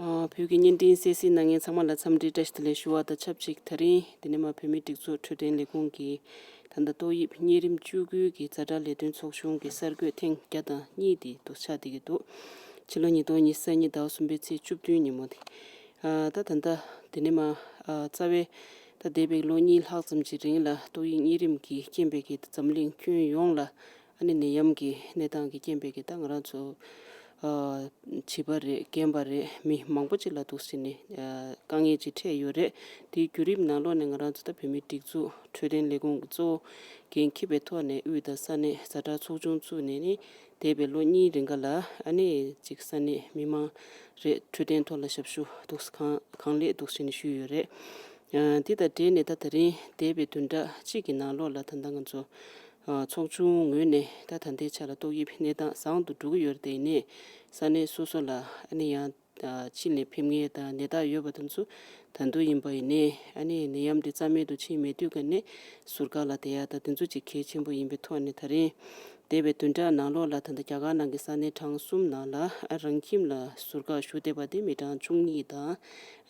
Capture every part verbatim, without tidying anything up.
ཨ། བོད་ཀྱི་བརྙན་འཕྲིན་གསན་གཟིགས་གནང་མཁན་ཚང་མ་ལ་འཚམས་འདྲི་བཀྲ་ཤིས་བདེ་ལེགས་ཞུ་བ་དང་ཆབས་ཅིག་དེ་རིང་འདི་ནས་མར་བོད་མིའི་སྒྲིག་འཛུགས་འཕྲོད་བསྟེན་ལས་ཁུངས་ཀྱི་ད་ལྟ་ཏོག་དབྱིབས་གཉན་རིམས་བཅུ་དགུའི་གི་ཛ་དྲག་ལས་དོན་ཚོགས་ཆུང་གི་གསར་འགོད་ཐེངས་བརྒྱ་དང་གཉིས་དེ་འདུག་ཆགས་བསྡད་ཀྱི་འདུག་ཕྱི་ལོ་ཉིས་སྟོང་ཉི་ཤུ་རྩ་གཉིས་ཟླ་བ་གསུམ་པའི་ཚེས་བཅུ་བདུན་ཉིན་མོ་དེ། ཨ། ད་ད་ལྟ་འདི་ནས་མར། ཨ། རྩ་བའི་ད་འདས་པའི་ལོ་གཉིས་ལྷག་ཙམ་གྱི་རིང་ལ་ཏོག་དབྱིབས་གཉན་རིམས་ཀྱི་རྐྱེན་པས་ཀྱི་འཛམ་གླིང་ཁྱོན་ཡོངས་ལ་ཨ་ནི་ནད་ཡམས་ཀྱི་གནས་སྟངས་ཀྱི་རྐྱེན་པས་ཀྱི་ད་ང་རང་ཚོ། ཨ། བྱིས་པ་རེད། རྒན་པ་རེད། མི་མང་པོ་ཅིག་ལ་འདུག་སེ་ནས། ཨ། དཀའ་ངལ་ཅིག་འཕྲད་ཡོད་རེད། དེའི་བརྒྱུད་རིམ་ནང་ལོགས་ནས་ང་རང་ཚོ་ད་བོད་མིའི་སྒྲིག་འཛུགས་འཕྲོད་བསྟེན་ལས་ཁུངས་ཀྱི་གཙོ་བོ་འགན་འཁྱེར་བའི་ཐོག་ནས་དབུས་དང་ས་གནས་ཛ་དྲག་ཚོགས་ཆུང་བཙུགས་ནས་ནི་འདས་པའི་ལོ་གཉིས་རིང་ག་ལ་ཨ་ནི་ཅིག་ས་གནས་མི་མང་རེད། འཕྲོད་བསྟེན་ཐོག་ལ་ཞབས་ཞུ་འདུག་སེ་གང་གང་ལེགས་འདུག་སེ་ནས་ཞུས་ཡོད་རེད། ཨ། འདི་དང་འབྲེལ་ནས་ད་དེ་རིང་འདས་པའི་བདུན་ཕྲག་གཅིག་གི་ནང་ལོགས་ལ་ད་ལྟ་ང་ཚོ། ཨ། ཚོགས་ཆུང་ངོས་ནས་ད་ད་ལྟའི་ཆ་ལ་ཏོག་དབྱིབས་གནས་སྟངས་བཟང་དུ་འགྲོ་གི་ཡོད་རེད། དེ་ནས་ས་གནས་སོ་སོ་ལ་ཨ་ནི་ཡང་། ཨ། ཕྱི་ནས་ཕེབས་མཁན་དང་ནད་རྟགས་ཡོད་པ་དེ་ཚོ་ད་དུང་ཡིན་པ་ཡིན་ནའི་ཨ་ནི་ནད་ཡམས་དེ་རྩ་མེད་དུ་ཕྱིན་མེད་དུས་ཀ་ནས་ཟུར་བཀག་ལ་བསྡད་ཡ་ད་དེ་ཚོ་ཅིག་གལ་ཆེན་པོ་ཡིན་པའི་ཐོག་ནས་དེ་རིང་འདས་པའི་བདུན་ཕྲག་ནང་ལོགས་ལ་ད་ལྟ་རྒྱ་གར་ནང་གི་ས་གནས་གྲངས་གསུམ་ནང་ལ། ཨ། རང་ཁྱིམ་ལ་ཟུར་བཀག་ཞུ་བསྡད་པ་དེ་མི་གྲངས་བཅུ་གཉིས་དང་།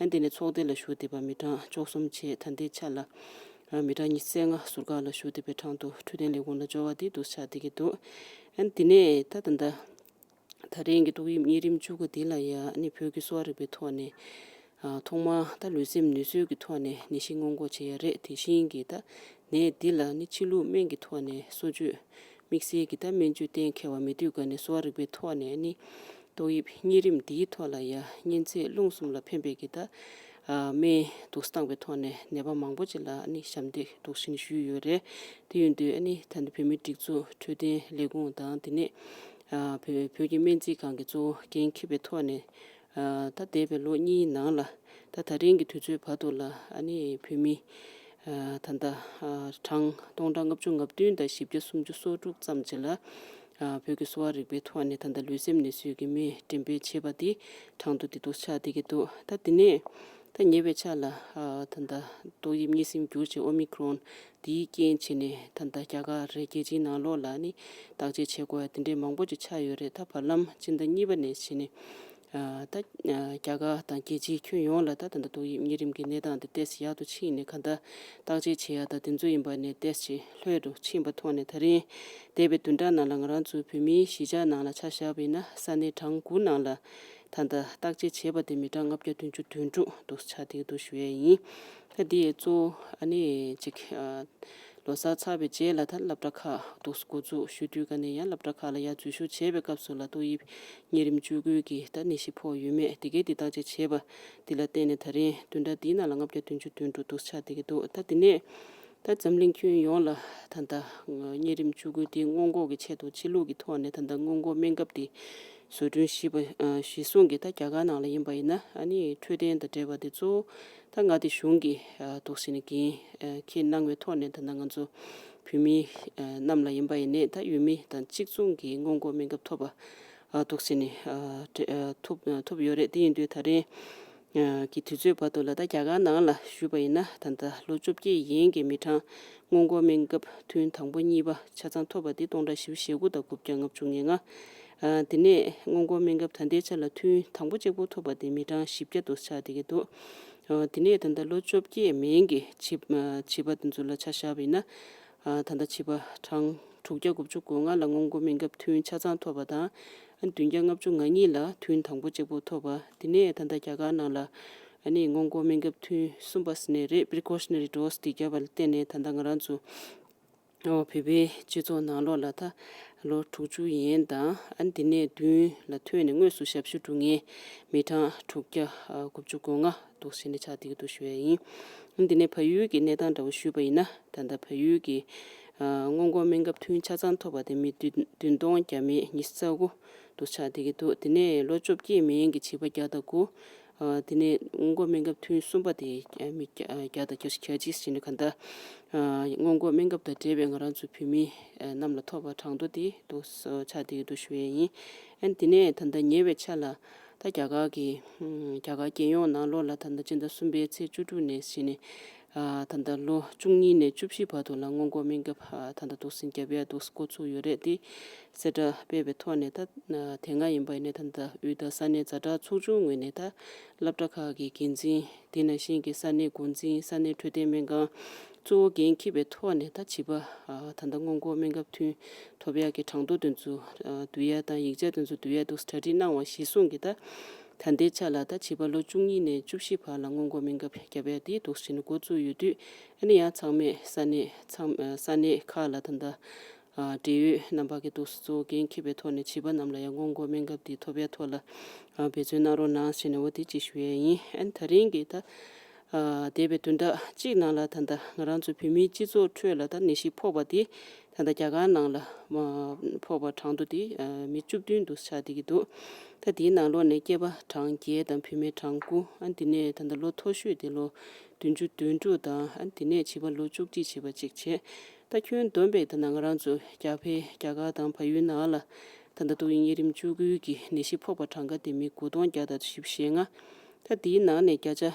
ཨ། དེ་ནས་ཚོགས་སྡེ་ལ་ཞུ་བསྡད་པ་མི་གྲངས་བཅུ་གསུམ་བྱས། ད་ལྟའི་ཆ་ལ། ཨ། མི་གྲངས་ཉི་ཤུ་རྩ་ལྔ་ཟུར་བཀག་ལ་ཞུ་བསྡད་པའི་གྲངས་ཐོ་འཕྲོད་བསྟེན་ལས་ཁུངས་ལ་འབྱོར་བ་དེ་འདུག་ཆགས་བསྡད་ཀྱི་འདུག་ཨ། དེ་ནས་ད་ད་ལྟ་ད་རིང་གི་ཏོག་དབྱིབས་གཉན་རིམས་བཅུ་དགུ་འདི་ལ་ཡ་ཨ་ནི་བོད་ཀྱི་གསོ་བ་རིག་པའི་ཐོག་ནས། ཨ། ཐོག་མར་ད་ལུས་སེམས་ནུས་གསོའི་གི་ཐོག་ནས་ནད་གཞི་སྔོན་འགོག་བྱེད་ཡ་རེད། དེ་བཞིན་གྱི་ད་ནད་འདི་ལ་ནི་ཕྱི་ལུགས་སྨན་གྱི་ཐོག་ནས་གསོ་བཅོས་དམིགས་བསལ་གྱི་ད་སྨན་བཅོས་གཏན་འཁེལ་བ་མེད་དུས་ཀ་ནས་གསོ་བ་རིག་པའི་ཐོག་ནས་ནི་ཏོག་དབྱིབས་གཉན་རིམས་འདིའི་ཐོག་ལ་ཡ་གཉན་ཚད་རླུང་གསུམ་ལ་ཕན་པའི་གི་ད། ཨ། སྨན་འདུག་སེ་བཏང་བའི་ཐོག་ནས་ནད་པ་མང་པོ་ཅིག་ལ་ནི་ཞབས་འདེགས་འདུག་སེ་ཞུས་ཡོད་རེད། དེ་ཡིན་དུས་ཨ་ནི་ད་ལྟ་བོད་མིའི་སྒྲིག་འཛུགས་འཕྲོད་བསྟེན་ལས་ཁུངས་དང་དེ་ནས། ཨ། བོད་བོད་ཀྱི་སྨན་རྩིས་ཁང་གི་གཙོ་བོ་འགན་འཁྱེར་བའི་ཐོག་ནས། ཨ། ད་འདས་པའི་ལོ་གཉིས་ནང་ལ་ད་ད་རིང་གི་དུས་ཚོད་བར་དུ་ལ་ཨ་ནི་བོད་མི། ཨ། ད་ལྟ། ཨ། གྲངས་སྟོང་ཕྲག་ལྔ་བཅུ་ང་བདུན་དང་བཞི་བརྒྱ་སུམ་ཅུ་སོ་དྲུག་ཙམ་ཅིག་ལ། ཨ། བོད་ཀྱི་གསོ་བ་རིག་པའི་ཐོག་ནས་ད་ལྟ་ལུས་སེམས་ནད་གསོའི་གི་སྨན་འགྲེམས་སྤེལ་བྱས་པ་དེ་གྲངས་ཐོ་དེ་འདུག་ཆགས་བསྡད་ཀྱི་འདུག་ད་དེ་ནས་ད་ཉེ་བའི་ཆར་ལ། ཨ། ད་ལྟ་ཏོག་དབྱིབས་གཉན་སྲིན་འགྱུར་བྱེད་ཨོ་མི་ཀྲོན་དེའི་རྐྱེན་བྱས་ནས་ད་ལྟ་རྒྱ་གར་རེད། རྒྱལ་སྤྱིའི་ནང་ལོགས་ལ་ནི་བརྟག་དཔྱད་བྱེད་དགོས་ཡ་དེ་འདྲའི་མང་པོ་ཅིག་ཆགས་ཡོད་རེད། ད་བར་ལམ་སྤྱི་ཟླ་གཉིས་པ་ནས་བྱས་ནས། ཨ། ད། ཨ། རྒྱ་གར་དང་རྒྱལ་སྤྱིའི་ཁྱོན་ཡོངས་ལ་ད་ད་ལྟ་ཏོག་དབྱིབས་གཉན་རིམས་ཀྱི་གནས་སྟངས་དེ་ཏོག་ཙམ་ཡག་ཏུ་ཕྱིན་ནས་གང་ལྟར་བརྟག་དཔྱད་བྱེད་ཡག་དང་དེ་ཚོ་ཡིན་པ་ནས་ཏོག་ཙམ་ལྷོད་དུ་ཕྱིན་པ་ཐོག་ནས་ད་རིང་འདས་པའི་བདུན་ཕྲག་ནང་ལ་ང་རང་ཚོའི་བོད་མིའི་གཞིས་ཆགས་ནང་ལ་ཆ་བཞག་པ་ཡིན་ན་ས་གནས་གྲངས་དགུ་ནང་ལ་ད་ལྟ་བརྟག་དཔྱད་བྱས་པ་དེ་མི་གྲངས་ལྔ་བརྒྱ་བདུན་ཅུ་དོན་དྲུག་འདུག་ཆགས་བསྡད་འདུག་ཞུ་ཡས་ཡིན། ད་འདི་གཙོ་བོ་ཨ་ནི་ཅིག་ཨ། ལོ་གསར་ཚར་བའི་རྗེས་ལ་ད་སློབ་གྲྭ་ཁག་འདུག་འགོ་འཛུགས་ཞུ་དུས་ཀ་ནས་ཡང་སློབ་གྲྭ་ཁག་ལ་ཡར་འཛུལ་ཞུགས་བྱས་པའི་སྐབས་སུ་ལ་ཏོག་དབྱིབས་གཉན་རིམས་བཅུ་དགུའི་གི་ད་ནད་གཞི་ཕོག་ཡོད་མེད་དེ་གའི་དེ་བརྟག་དཔྱད་བྱས་པ་འདི་ལ་བརྟེན་ནས་ད་རིང་བདུན་ཕྲག་འདིའི་ནང་ལ་ལྔ་བརྒྱ་བདུན་ཅུ་དོན་དྲུག་འདུག་ཆགས་བསྡད་ཀྱི་འདུག་ད་དེ་ནས་ད་འཛམ་གླིང་ཁྱོན་ཡོངས་ལ་ད་ལྟ་གཉན་རིམས་བཅུ་དགུ་དེ་སྔོན་འགོག་གི་ཆེད་དུ་ཕྱི་ལུགས་ཀྱི་ཐོག་ནས་ད་ལྟ་སྔོན་འགོག་སྨན་ཁབ་དེ་བཟོ་སྐྲུན་ཞེས་པ། ཨ། གཞི་བཟུང་གི་ད་རྒྱ་གར་ནང་ལ་ཡིན་པ་ཡིན་ན་ཨ་ནི་འཕྲོད་བསྟེན་དང་འབྲེལ་བ་དེ་གཙོ་བོ་ད་མངའ་སྡེ་གཞུང་གིས། ཨ། འདུག་སེ་ནས་འགན། ཨ། འཁྱེར་གནང་བའི་ཐོག་ནས་ད་ལྟ་ང་ཚོ་བོད་མི། ཨ། རྣམས་ལ་ཡིན་པ་ཡིན་ནའི་ད་ཡུལ་མི་དང་གཅིག་མཚུངས་ཀྱི་སྔོན་འགོག་སྨན་ཁབ་ཐོབ་པ། ཨ། འདུག་སེ་ནས། ཨ། ཨ། ཐོབ་ཐོབ་ཡོད་རེད། དེ་ཡིན་དུས་ད་རེས། ཨ། ཀྱི་དུས་ཚོད་བར་དུ་ལ་ད་རྒྱ་གར་ནང་ལ་ཞུས་པ་ཡིན་ན་ད་ལྟ་ལོ་བཅོ་བརྒྱད་ཡན་གྱི་མི་གྲངས་སྔོན་འགོག་སྨན་ཁབ་ཐུན་དང་པོ་གཉིས་པ་ཆ་ཚང་ཐོབ་པ་དེ་སྟོང་ཕྲག་བཞི་བཅུ་ཞེ་དགུ་དང་དགུ་བརྒྱ་ལྔ་བཅུ་ང་ལྔ། ཨ། དེ་ནས་སྔོན་འགོག་སྨན་ཁབ་ད་ལྟའི་ཆ་ལ་ཐུན་དང་པོ་གཅིག་པོ་ཐོབ་པ་དེ་མི་གྲངས་བཞི་བརྒྱ་དུ་ཆགས་བསྡད་ཀྱི་འདུག་ཨ། དེ་ནས་ད་ལྟ་ལོ་བཅོ་བརྒྱད་མན་གྱི་བྱིས། ཨ། བྱིས་པ་དེ་ཚོ་ལ་ཆ་བཞག་པ་ཡིན་ན། ཨ། ད་ལྟ་བྱིས་པ་གྲངས་དྲུག་བརྒྱ་དགུ་བཅུ་གོ་ལྔ་ལ་སྔོན་འགོག་སྨན་ཁབ་ཐུན་ཆ་ཚང་ཐོབ་པ་དང་། ཨ། བདུན་བརྒྱ་ལྔ་བཅུ་ང་གཉིས་ལ་ཐུན་དང་པོ་གཅིག་པོ་ཐོབ་པ། དེ་ནས་ད་ལྟ་རྒྱ་གར་ནང་ལ་ཨ་ནི་སྔོན་འགོག་སྨན་ཁབ་ཐུན་གསུམ་པ་ཟེར་ནས་རེད། Precautionary dose དེ་བརྒྱབ་པ་ལ་བརྟེན་ནས་ད་ལྟ་ང་རང་ཚོ། ཨོ། བོད་པའི་སྤྱི་ཚོགས་ནང་ལོགས་ལ་ད་ལོ་དྲུག་ཅུ་ཡན་དང་ཨ་ནི་དེ་ནས་བདུན་ལ་ཐོན་ནས་དངོས་སུ་ཞབས་ཞུ་སྒྲུབ་མཁན་མི་གྲངས་དྲུག་བརྒྱ་དགུ་བཅུ་གོ་ལྔ་འདུག་སེ་ནས་ཆགས་བསྡད་ཀྱི་འདུག་ཞུ་ཡ་ཡིན། ཨ་ནི་དེ་ནས་བལ་ཡུལ་གྱི་གནས་སྟངས་འདྲ་བོ་ཞུས་པ་ཡིན་ན་ད་ལྟ་བལ་ཡུལ་གྱི། ཨ། སྔོན་འགོག་སྨན་ཁབ་ཐུན་ཆ་ཚང་ཐོབ་པ་དེ་མི་བདུན་བདུན་སྟོང་བརྒྱ་མེད་ཉི་ཤུ་རྩ་དགུ་འདུག་ཆགས་བསྡད་ཀྱི་འདུག་དེ་ནས་ལོ་བཅོ་བརྒྱད་མན་གྱི་བྱིས་པ་བརྒྱ་དང་དགུ། ཨ། དེ་ནས་སྔོན་འགོག་སྨན་ཁབ་ཐུན་གསུམ་པ་དེ་མི་བརྒྱ་བརྒྱ་དང་གྱ་བཞི་གྱ་གཅིག་ཟེར་ནས་གང་ལྟར། ཨ། སྔོན་འགོག་སྨན་ཁབ་དང་འབྲེལ་བའི་ང་རང་ཚོའི་བོད་མི་རྣམས་ལ་ཐོབ་པ་གྲངས་ཐོ་དེ་འདུག་སེ་ཆགས་བསྡད་ཀྱི་འདུག་ཞུ་ཡས་ཡིན། ཨ་ནི་དེ་ནས་ད་ལྟ་ཉེ་བའི་ཆར་ལ་ད་རྒྱ་གར་གྱི། ཨ། རྒྱ་གར་རྒྱལ་ཡོངས་ནང་ལོགས་ལ་ད་ལྟ་སྤྱི་ཟླ་གསུམ་པའི་ཚེས་བཅུ་དྲུག་ནས་བྱས་ནས་ ཨ་ད་ལྟ་ལོ་བཅུ་གཉིས་ནས་བཅུ་བཞི་བར་དུ་ལ་སྔོན་འགོག་སྨན་ཁབ་ཨ་ད་ལྟ་འདུག་སེ་བརྒྱབ་ཡ་འདུག་སེ་འགོ་བཙུགས་ཡོད་རེད། དེ་གསལ་བསྒྲགས་སྤེལ་བའི་ཐོག་ནས་ད་ཨ་དེ་སྔ་ཡིན་པ་ཡིན་ནའི་ད་ལྟ་དབུས་དང་ས་གནས་ཛ་དྲག་ཚོགས་ཆུང་ངོས་ནས་ད་སློབ་གྲྭ་ཁག་གི་འགན་འཛིན། དེ་ནང་བཞིན་གྱི་ས་གནས་འགོ་འཛིན། ས་གནས་འཕྲོད་བསྟེན་སྨན་ཁང་གཙོ་བོ་འགན་འཁྱེར་བའི་ཐོག་ནས་ད་བྱིས་པ་ཨ་ད་ལྟ་སྔོན་འགོག་སྨན་ཁབ་ཐོན་ཐོབ་ཡག་གི་གྲངས་ཐོ་དེ་ཚོ་ཨ་བསྡུ་ཡ་དང་ཡིག་ཆ་དེ་ཚོ་བསྡུ་ཡ་འདུག་སེ་གྲ་སྒྲིག་གནང་བ་གཞིར་བཟུང་གི་ད་ད་ལྟའི་ཆ་ལ་ད་བྱིས་པ་ལོ་བཅུ་གཉིས་ནས་བཅུ་བཞི་བར་ལ་སྔོན་འགོག་སྨན་ཁབ་བརྒྱབ་ཡ་དེ་འདུག་སེ་བྱས་ནས་འགོ་བཙུགས་ཡོད་དུས། ཨ་ནི་ཡང་ཚང་མས་ས་གནས་ཚང་ས་གནས་ཁག་ལ་ད་ལྟ་ཨ་འབྲེལ་ཡོད་རྣམ་པ་གི་འདུག་སེ་གཙོ་བོ་འགན་འཁྱེར་བའི་ཐོག་ནས་བྱིས་པ་རྣམས་ལ་ཡང་སྔོན་འགོག་སྨན་ཁབ་དེ་ཐོབ་ཡ་ཐོག་ལ་ཨ་འབད་བརྩོན་གནང་རོགས་གནང་ཞེས་ནས་འོ་དེ་ཅིག་ཞུ་ཡ་ཡིན། ཨ་ནི་ད་རིང་གི་ད་ཨ་འདས་པའི་བདུན་ཕྲག་གཅིག་ནང་ལ་ད་ལྟ་ང་རང་ཚོ་བོད་མིའི་སྤྱི་ཚོགས་ཁྲོད་ལ་ད་ནད་གཞི་ཕོག་པ་དེ་ད་ལྟ་རྒྱ་གར་ནང་ལ་མ་ཕོག་པ་གྲངས་ཐོ་དེ་ཨ་མི་བཅུ་བདུན་དུ་ཆགས་བསྡད་ཀྱི་འདུག་ད་དེའི་ནང་ལོགས་ནས་སྐྱེས་པ་གྲངས་བརྒྱད་དང་བུད་མེད་གྲངས་དགུ། ཨ་ནི་དེ་ནས་ད་ལྟ་ལོ་མཐོ་ཤོས་དེ་ལོ་བདུན་ཅུ་དོན་དྲུག་དང་། ཨ་ནི་དེ་ནས་བྱིས་པ་ལོ་བཅུ་གཅིག་བྱས་པ་གཅིག་བྱས། ད་ཁྱོན་བསྡོམས་པས་ད་ལྟ་ང་རང་ཚོ་རྒྱ་བལ་རྒྱ་གར་དང་བལ་ཡུལ་ནང་ལ་ད་ལྟ་ཏོག་དབྱིབས་གཉན་རིམས་བཅུ་དགུ་གི་ནད་གཞི་ཕོག་པ་གྲངས་ཀ་དེ་མི་དགུ་སྟོང་བརྒྱ་དང་བཞི་བཅུ་ཞེ་ལྔ། ད་དེའི་ནང་ནས་བརྒྱ་ཆ་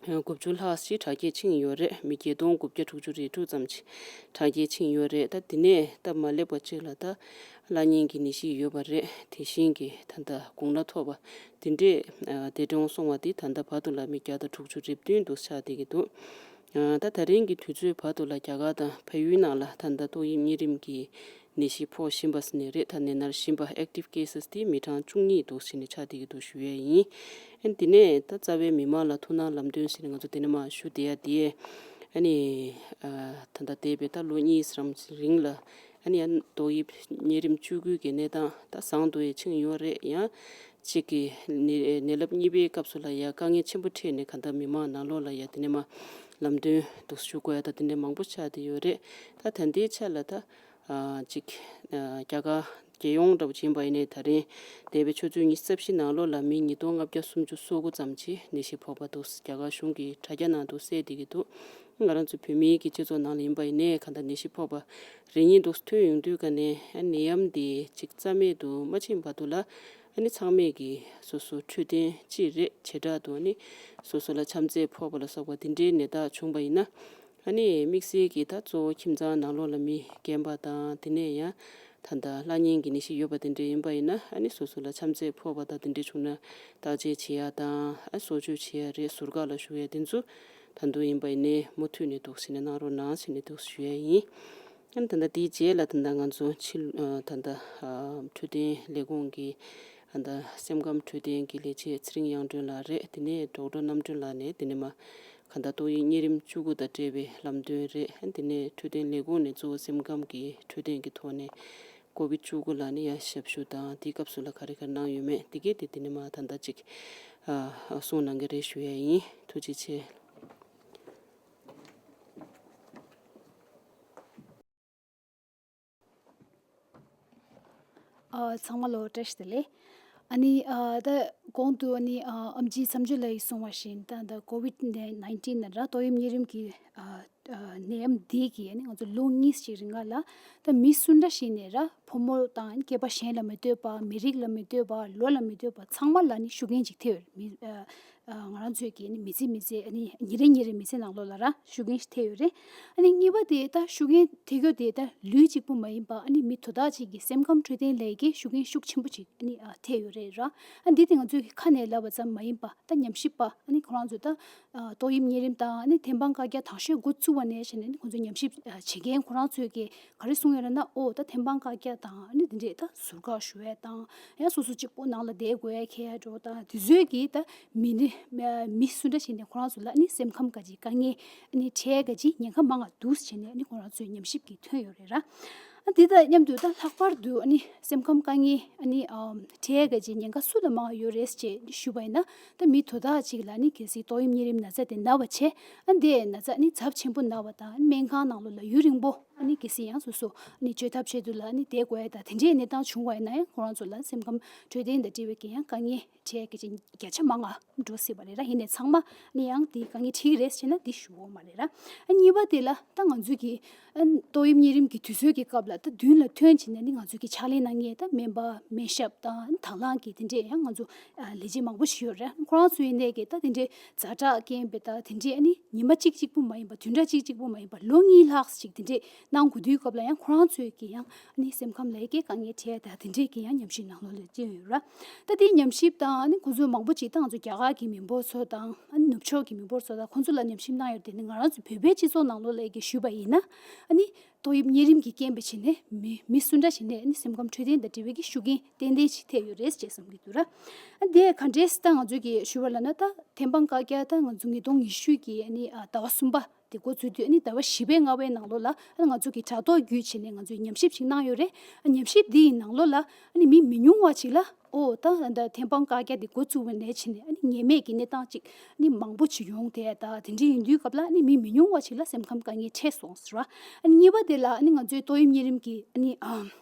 དགུ་བཅུ་ལྷག་ཞིག་དྲག་སྐྱེད་ཕྱིན་ཡོད་རེད། མི་བརྒྱད་སྟོང་དགུ་བརྒྱ་དྲུག་ཅུ་རེ་དྲུག་ཙམ་ཞིག་དྲག་སྐྱེད་ཕྱིན་ཡོད་རེད། ད་དེ་ནས་སྟབས་མ་ལེགས་པ་ཅིག་ལ་ད་བླ་གཉན་གྱི་ནད་གཞི་ཡོད་པ་རེད། དེ་བཞིན་གྱི་ད་ལྟ་དགུང་ལ་ཐོབ་པ་དེ་འདྲས་ཨ་འདས་གྲོངས་སོང་བ་དེ་ད་ལྟ་བར་དུ་ལ་མི་བརྒྱ་དང་དྲུག་ཅུ་རེ་བདུན་དུ་ཆགས་བསྡད་ཀྱི་འདུག་ཨ་ད་ད་རིང་གི་དུས་ཚོད་བར་དུ་ལ་རྒྱ་གར་དང་བལ་ཡུལ་ནང་ལ་ད་ལྟ་ཏོག་དབྱིབས་གཉན་རིམས་ཀྱི་ནད་གཞི་ཕོག་བཞིན་པ་ཟེར་ནས་རེད། ད་ནད་མནར་བཞིན་པ་active cases དེ་མི་གྲངས་བཅུ་གཉིས་འདུག་ཟེར་ནས་ཆགས་བསྡད་ཀྱི་འདུག་ཞུ་ཡས་ཡིན། ཨ་ནི་དེ་ནས་ད་རྩ་བའི་མི་མང་ལ་ཐུགས་སྣང་ལམ་སྟོན་ཟེར་ནས་ང་ཚོ་དེ་ནས་མར་ཞུ་བསྡད་ཡ་དེ། ཨ་ནི་ཨ་ད་ལྟ་འདས་པའི་ད་ལོ་གཉིས་ཙམ་རིང་ལ་ཨ་ནི་ཡང་ཏོག་དབྱིབས་གཉན་རིམས་བཅུ་དགུ་གི་གནས་སྟངས་ད་བཟང་དུ་ཡང་ཕྱིན་ཡོད་རེད། ཡང་གཅིག་གི་ནད་ནད་རླབས་གཉིས་པའི་སྐབས་སུ་ལ་ཡང་དཀའ་ངལ་ཆེན་པོ་འཕྲད་ནས་གང་ལྟར་མི་མང་ནང་ལོགས་ལ་ཡང་དེ་ནས་མར་ལམ་སྟོན་འདུག་ཞུ་དགོས་ཡ་ད་དེ་འདྲ་མང་པོ་ཆགས་བསྡད་ཡོད་རེད། ད་ད་ལྟའི་ཆ་ལ་ད་ཨ་གཅིག་ཨ་རྒྱ་གར་རྒྱལ་ཡོངས་འདྲ་པོ་ཡིན་པ་ཡིན་ནའི་ད་རིང་འདས་པའི་ཆུ་ཚོད་ཉི་ཤུ་རྩ་བཞི་ནང་ལོགས་ལ་མི་ཉིས་སྟོང་ལྔ་བརྒྱ་སུམ་ཅུ་སོ་དགུ་ཙམ་གྱིས་ནད་གཞི་ཕོག་པ་འདུག་རྒྱ་གར་གཞུང་གིས་དྲ་རྒྱ་ནང་དུ་གསལ་བསྡད་ཀྱི་འདུག་ང་རང་ཚོ་བོད་མིའི་གི་སྤྱི་ཚོགས་ནང་ལ་ཡིན་པ་ཡིན་ནའི་གང་ལྟར་ནད་གཞི་ཕོག་པ་རེ་གཉིས་འདུག་ཐོན་ཡོང་དུས་ག་ནས་ནད་ཡམས་འདི་གཅིག་རྩ་མེད་དུ་མ་ཕྱིན་བར་དུ་ལ་ཨ་ནི་ཚང་མས་ཀྱི་སོ་སོ་འཕྲོད་བསྟེན་ཅི་རེད་བྱེ་བྲག་ཏུ་ཨ་ནི་སོ་སོ་ལ་ཆམ་ཚད་ཕོག་པ་ལ་སོགས་པ་དེ་འདྲའི་ནད་རྟགས་བྱུང་བ་ཡིན་ན། ཨ་ནི་དམིགས་བསལ་གྱི་ད་གཙོ་བོ་ཁྱིམ་ཚང་ནང་ལོགས་ལ་མི་རྒན་པ་དང་དེ་ནས་ཡང་ད་ལྟ་བླ་གཉན་གྱི་ནད་གཞི་ཡོད་པ་དེ་འདྲ་ཡིན་པ་ཡིན་ན་ཨ་ནི་སོ་སོ་ལ་ཆམ་ཚད་ཕོག་པ་དང་དེ་འདྲ་བྱུང་ན་བརྟག་དཔྱད་བྱེད་ཡ་དང་ཨ་གསོ་བཅོས་བྱེད་ཡ་རེད། ཟུར་བཀག་ལ་བཞུགས་ཡ་དེ་ཚོ་ད་དུང་ཡིན་པ་ཡིན་ནའི་མུ་མཐུད་ནས་འདུག་ཟེར་ནས་གནང་རོགས་གནང་ཟེར་ནས་འདུག་ཞུ་ཡ་ཡིན། ཨ་ནི་ད་ལྟ་དེའི་རྗེས་ལ་ད་ལྟ་ང་ཚོ་ཕྱི་ཨ་ད་ལྟ་ཨ་འཕྲོད་བསྟེན་ལས་ཁུངས་ཀྱི་ད་ལྟ་སེམས་ཁམས་འཕྲོད་བསྟེན་གྱི་ལས་བྱེད་ཚེ་རིང་དབྱངས་སྒྲོན་ལགས་རེད། དེ་ནས་ཌོག་ཊར་རྣམ་གྲོལ་ལགས་ནས་དེ་ནས་མ་གང་ལྟར་ཏོག་དབྱིབས་གཉན་རིམས་བཅུ་དགུ་དང་འབྲེལ་བའི་ལམ་སྟོན་རེད། ཨ་ནི་དེ་ནས་འཕྲོད་བསྟེན་ལས་ཁུངས་ནས་གཙོ་བོ་སེམས་ཁམས་ཀྱི་འཕྲོད་བསྟེན་གྱི་ཐོག་ནས་ཀོ་བིད་བཅུ་དགུ་ལ་ནི་ཡང་ཞབས་ཞུ་དང་དེའི་སྐབས་སུ་ལ་ག་རེ་ག་རེ་གནང་ཡོད་མེད་དེ་གས་དེ་དེ་ནས་མ་ད་ལྟ་ཅིག་ཨ་གསུང་གནང་གི་རེད་ཞུ་ཡ་ཡིན། ཐུགས་རྗེ་ཆེ། ཨ་ཚང་མ་ལ་བཀྲ་ཤིས་བདེ་ལེགས། ཨ་ནི་ཨ་ད་གོང་དུ་ཨ་ནི་ཨ་ཨེམ་ཆི་མཚམས་སྦྱོར་ལགས་ཀྱིས་གསུངས་པ་བཞིན་ད་ད་ཀོ་བིད་ནའིན་ཊིན་ནང་ར་ཏོག་དབྱིབས་གཉན་རིམས་ཀྱི་ཨ་ཨ་ནད་ཡམས་འདི་གིས་ཨ་ནི་ང་ཚོ་ལོ་གཉིས་ཤིག་རིང་ལ་ད་མི་སུ་འདྲ་ཞིག་ནས་ར་ཕོ་མོ་དང་སྐྱེས་པ་གཞན་ལ་མི་ལྟོས་པ་མི་རིགས་ལ་མི་ལྟོས་པ་ལོ་ལ་མི་ལྟོས་པ་ཚང་མ་ལ་ནི་ཤུགས་རྐྱེན་ཅིག་ཐེབས་ཡོད་རེད། མི་ཨ། ཨ་ང་རང་ཚོས་ཀྱིས་ནི་མི་ཚེ་མི་ཚེ་ཨ་ནི་ཉིན་རེ་ཉིན་རེ་མི་ཚེ་ནང་ལོགས་ལ་ར་ཤུགས་རྐྱེན་ཞིག་ཐེབས་ཡོད་རེད། ཨ་ནི་གཉིས་པ་དེ་ད་ཤུགས་རྐྱེན་ཐེབས་རྒྱུ་དེ་ད་ལུས་གཅིག་པུ་མ་ཡིན་པ་ཨ་ནི་མི་དོ་བདག་ཅིག་གི་སེམས་ཁམས་འཕྲོད་བསྟེན་ལ་ཀྱི་ཤུགས་རྐྱེན་ཤུགས་ཆེན་པོ་ཅིག་ཨ་ནི་ཨ་ཐེབས་ཡོད་རེད་ར། ཨ་འདི་དེ་ང་ཚོས་ཁ་ནས་ལབ་པ་ཙམ་མ་ཡིན་པ་ད་ཉམས་ཞིབ་པ་ཨ་ནི་ཁོ་རང་ཚོས་ད་ཨ་ཏོག་དབྱིབས་གཉན་རིམས་དང་ཨ་ནི་ཐེམ་སྤང་བཀག་རྒྱ་དང་ཤོས་འགོ་བཙུགས་པ་ནས་བྱས་ནས་ཨ་ནི་ཁོང་ཚོས་ཉམས་ཞིབ་ཨ་བྱེད་མཁན་ཁོ་རང་ཚོས་ཀྱི་ག་རེ་གསུངས་ཡོད་རེད་ན། ཨོ་ད་ཐེམ་སྤང་བཀག་རྒྱ་དང་ཨ་ནི་འདི་འདྲས་ད་ཟུར་བཀག་ཞུ་ཡས་དང་ཡང་སོ་སོ་གཅིག་པུ་ནང་ལ་བསྡད་དགོས་ཡས་ཁེལ་ཡས་འགྲོ་དང་དེ་ཚོས་ཀྱིས་ད་མི་ནི་མི་སུ་འདྲ་ཞིག་ནས་ཁོ་རང་ཚོ་ལ་ཨ་ནི་སེམས་ཁམས་ག་ཅིག་དཀའ་ངལ་ཨ་ནི་འཕྲད་ག་ཅིག་ཉེན་ཁ་མང་ང་འདུག་ཟེར་ནས་ཨ་ནི་ཁོ་རང་ཚོའི་ཉམས་ཞིབ་ཀྱིས་ཐོན་ཡོད་རེད་ར། ཨ་འདི་དང་མཉམ་དུ་ད་ལྷག་པར་དུ་ཨ་ནི་སེམས་ཁམས་དཀའ་ངལ་ཨ་ནི་ཨམ་འཕྲད་ག་ཅིག་ཉེན་ཁ་སུ་ལ་མང་ང་ཡོད་རེད་ཅེས་ཞུས་པ་ཡིན་ན། ད་མི་དོ་བདག་ཅིག་ལ་ཨ་ནི་གལ་སྲིད་ཏོག་དབྱིབས་གཉན་རིམས་ན་ཚ་དེ་ན་བ་བྱས་ཨ་འདི་ན་ཚ་ཨ་ནི་ཚབས་ཆེན་པོ་ན་བ་དང་ཨ་ནི་སྨན་ཁང་ནང་ལོགས་ལ་ཡུན་རིང་པོ། ཨ་ནི་གལ་སྲིད་ཡང་སོ་སོ་ཨ་ནི་བཅོས་ཐབས་བྱེད་དུས་ལ་ཨ་ནི་བསྡད་དགོས་ཡ་ད་དེ་འདྲའི་གནས་སྟངས་བྱུང་བ་ཡིན་ན་ཡང་ཁོ་རང་ཚོ་ལ་སེམས་ཁམས་འཕྲོད་བསྟེན་དང་འབྲེལ་བའི་གི་ཡང་དཀའ་ངལ་འཕྲད་ཀྱི་ཅིག་བརྒྱ་ཆ་མང་ང་འགྲོ་སྲིད་པ་རེད་ར། ཡིན་ནའི་ཚང་མ་ནི་ཡང་དེ་དཀའ་ངལ་འཕྲད་ཀྱི་རེད་ཟེར་ན་དེ་ཞུ་འོ་མ་རེད་ར། ཨ་གཉིས་པ་དེ་ལ་ད་ང་ཚོའི་གི་ཨ་ཏོག་དབྱིབས་གཉན་རིམས་ཀྱི་དུས་ཚོད་ཀྱི་སྐབས་ལ་ད་མདུན་ལ་ཐོན་བྱས་ནས་ནི་ང་ཚོའི་གི་ཕྱག་ལས་གནང་མཁན་ད་སྨན་པ་སྨན་ཞབས་དང་དང་བླངས་ཀྱི་དེ་འདྲས་ཡང་ང་ཚོ་ཨ་ལས་བྱེད་མང་པོ་ཞིག་ཡོད་རེད། ཁོ་རང་ཚོ་ཡིན་ནའི་གི་ད་དེ་འདྲས་ཛ་དྲག་རྐྱེན་པས་ད་དེ་འདྲས་ཨ་ནི་ཉི་མ་གཅིག་གཅིག་པུ་མ་ཡིན་པ་བདུན་ཕྲག་གཅིག་གཅིག་པུ་མ་ཡིན་པ་ལོ་གཉིས་ལྷག་ཅིག་དེ་འདྲས་གནང་དགོས་དུས་སྐབས་ལ་ཡང་ཁོ་རང་ཚོའི་གི་ཡང་ཨ་ནི་སེམས་ཁམས་ལ་ཡི་གེ་དཀའ་ངལ་འཕྲད་ད་དེ་འདྲས་ཀྱི་ཡང་ཉམས་ཞིབ་ནང་ལོགས་ལ་བསྟན་ཡོད་ར། ད་དེའི་ཉམས་ཞིབ་དང་ཨ་ནི་ཁོ་ཚོ་མང་པོ་ཅིག་ད་ང་ཚོ་རྒྱ་གར་གྱི་མི་འབོར་ཚོ་དང་ཨ་ནི་ནུབ་ཕྱོགས་ཀྱི་མི་འབོར་ཚོ་དང་ཁོ་ཚོ་ལ་ཉམས་ཞིབ་གནང་ཡོད་དེ་ནི་ང་རང་ཚོ་བོད་པའི་སྤྱི་ཚོགས་ནང་ལོགས་ལ་ཡི་གེ་ཞུས་པ་ཡིན་ན་ཨ་ནི་ཏོག་དབྱིབས་གཉན་རིམས་ཀྱི་རྐྱེན་པས་བྱས་ནས་མི་མི་སུ་འདྲ་ཞིག་ནས་ཨ་ནི་སེམས་ཁམས་འཕྲོད་བསྟེན་དང་འབྲེལ་བའི་གི་ཤུགས་རྐྱེན་ཏན་ཏན་ཞིག་ཐེབས་ཡོད་རེད་ཅེས་བསམ་གྱི་འདུག་ར། ཨ་དེ་ག་འདྲས་ད་ང་ཚོས་ཀྱི་ཞུ་བ་ལ་ན་ད་ཐེམ་སྤང་བཀའ་རྒྱ་ད་ང་ཚོ་ཉིས་སྟོང་ཉི་ཤུ་གི་ཨ་ནི་ཨ་ཟླ་བ་གསུམ་པ་དེ་འགོ་ཚུགས་དུས་ཨ་ནི་ཟླ་བ་བཞི་པའི་ལྔ་པའི་ནང་ལོགས་ལ་ཨ་ང་ཚོ་གི་དྲ་ཐོག་བརྒྱུད་བྱས་ནས་ང་ཚོས་ཉམས་ཞིབ་ཞིག་གནང་ཡོད་རེད། ཨ་ཉམས་ཞིབ་འདི་ཡི་ནང་ལོགས་ལ་ཨ་ནི་མི་མི་ཉུང་བ་ཅིག་ལ་ཨོ་ད་ད་ཐེམ་སྤང་བཀའ་རྒྱ་འདི་འགོ་བཙུགས་པ་ནས་བྱས་ནས་ཨ་ནི་ཉེས་མེད་ཀྱི་གནས་སྟངས་ཅིག་ཨ་ནི་མང་པོ་ཅིག་ཡོང་དེ་ད་དེ་འདྲ་ཡིན་དུས་སྐབས་ལ་ཨ་ནི་མི་མི་ཉུང་བ་ཅིག་ལ་སེམས་ཁམས་དཀའ་ངལ་འཕྲད་སོང་ཟེར་བ། ཨ་ནི་གཉིས་པ་དེ་ལ་ཨ་ནི་ང་ཚོའི་ཏོག་དབྱིབས་གཉན་རིམས་ཀྱི་ཨ་ནི་ཨ།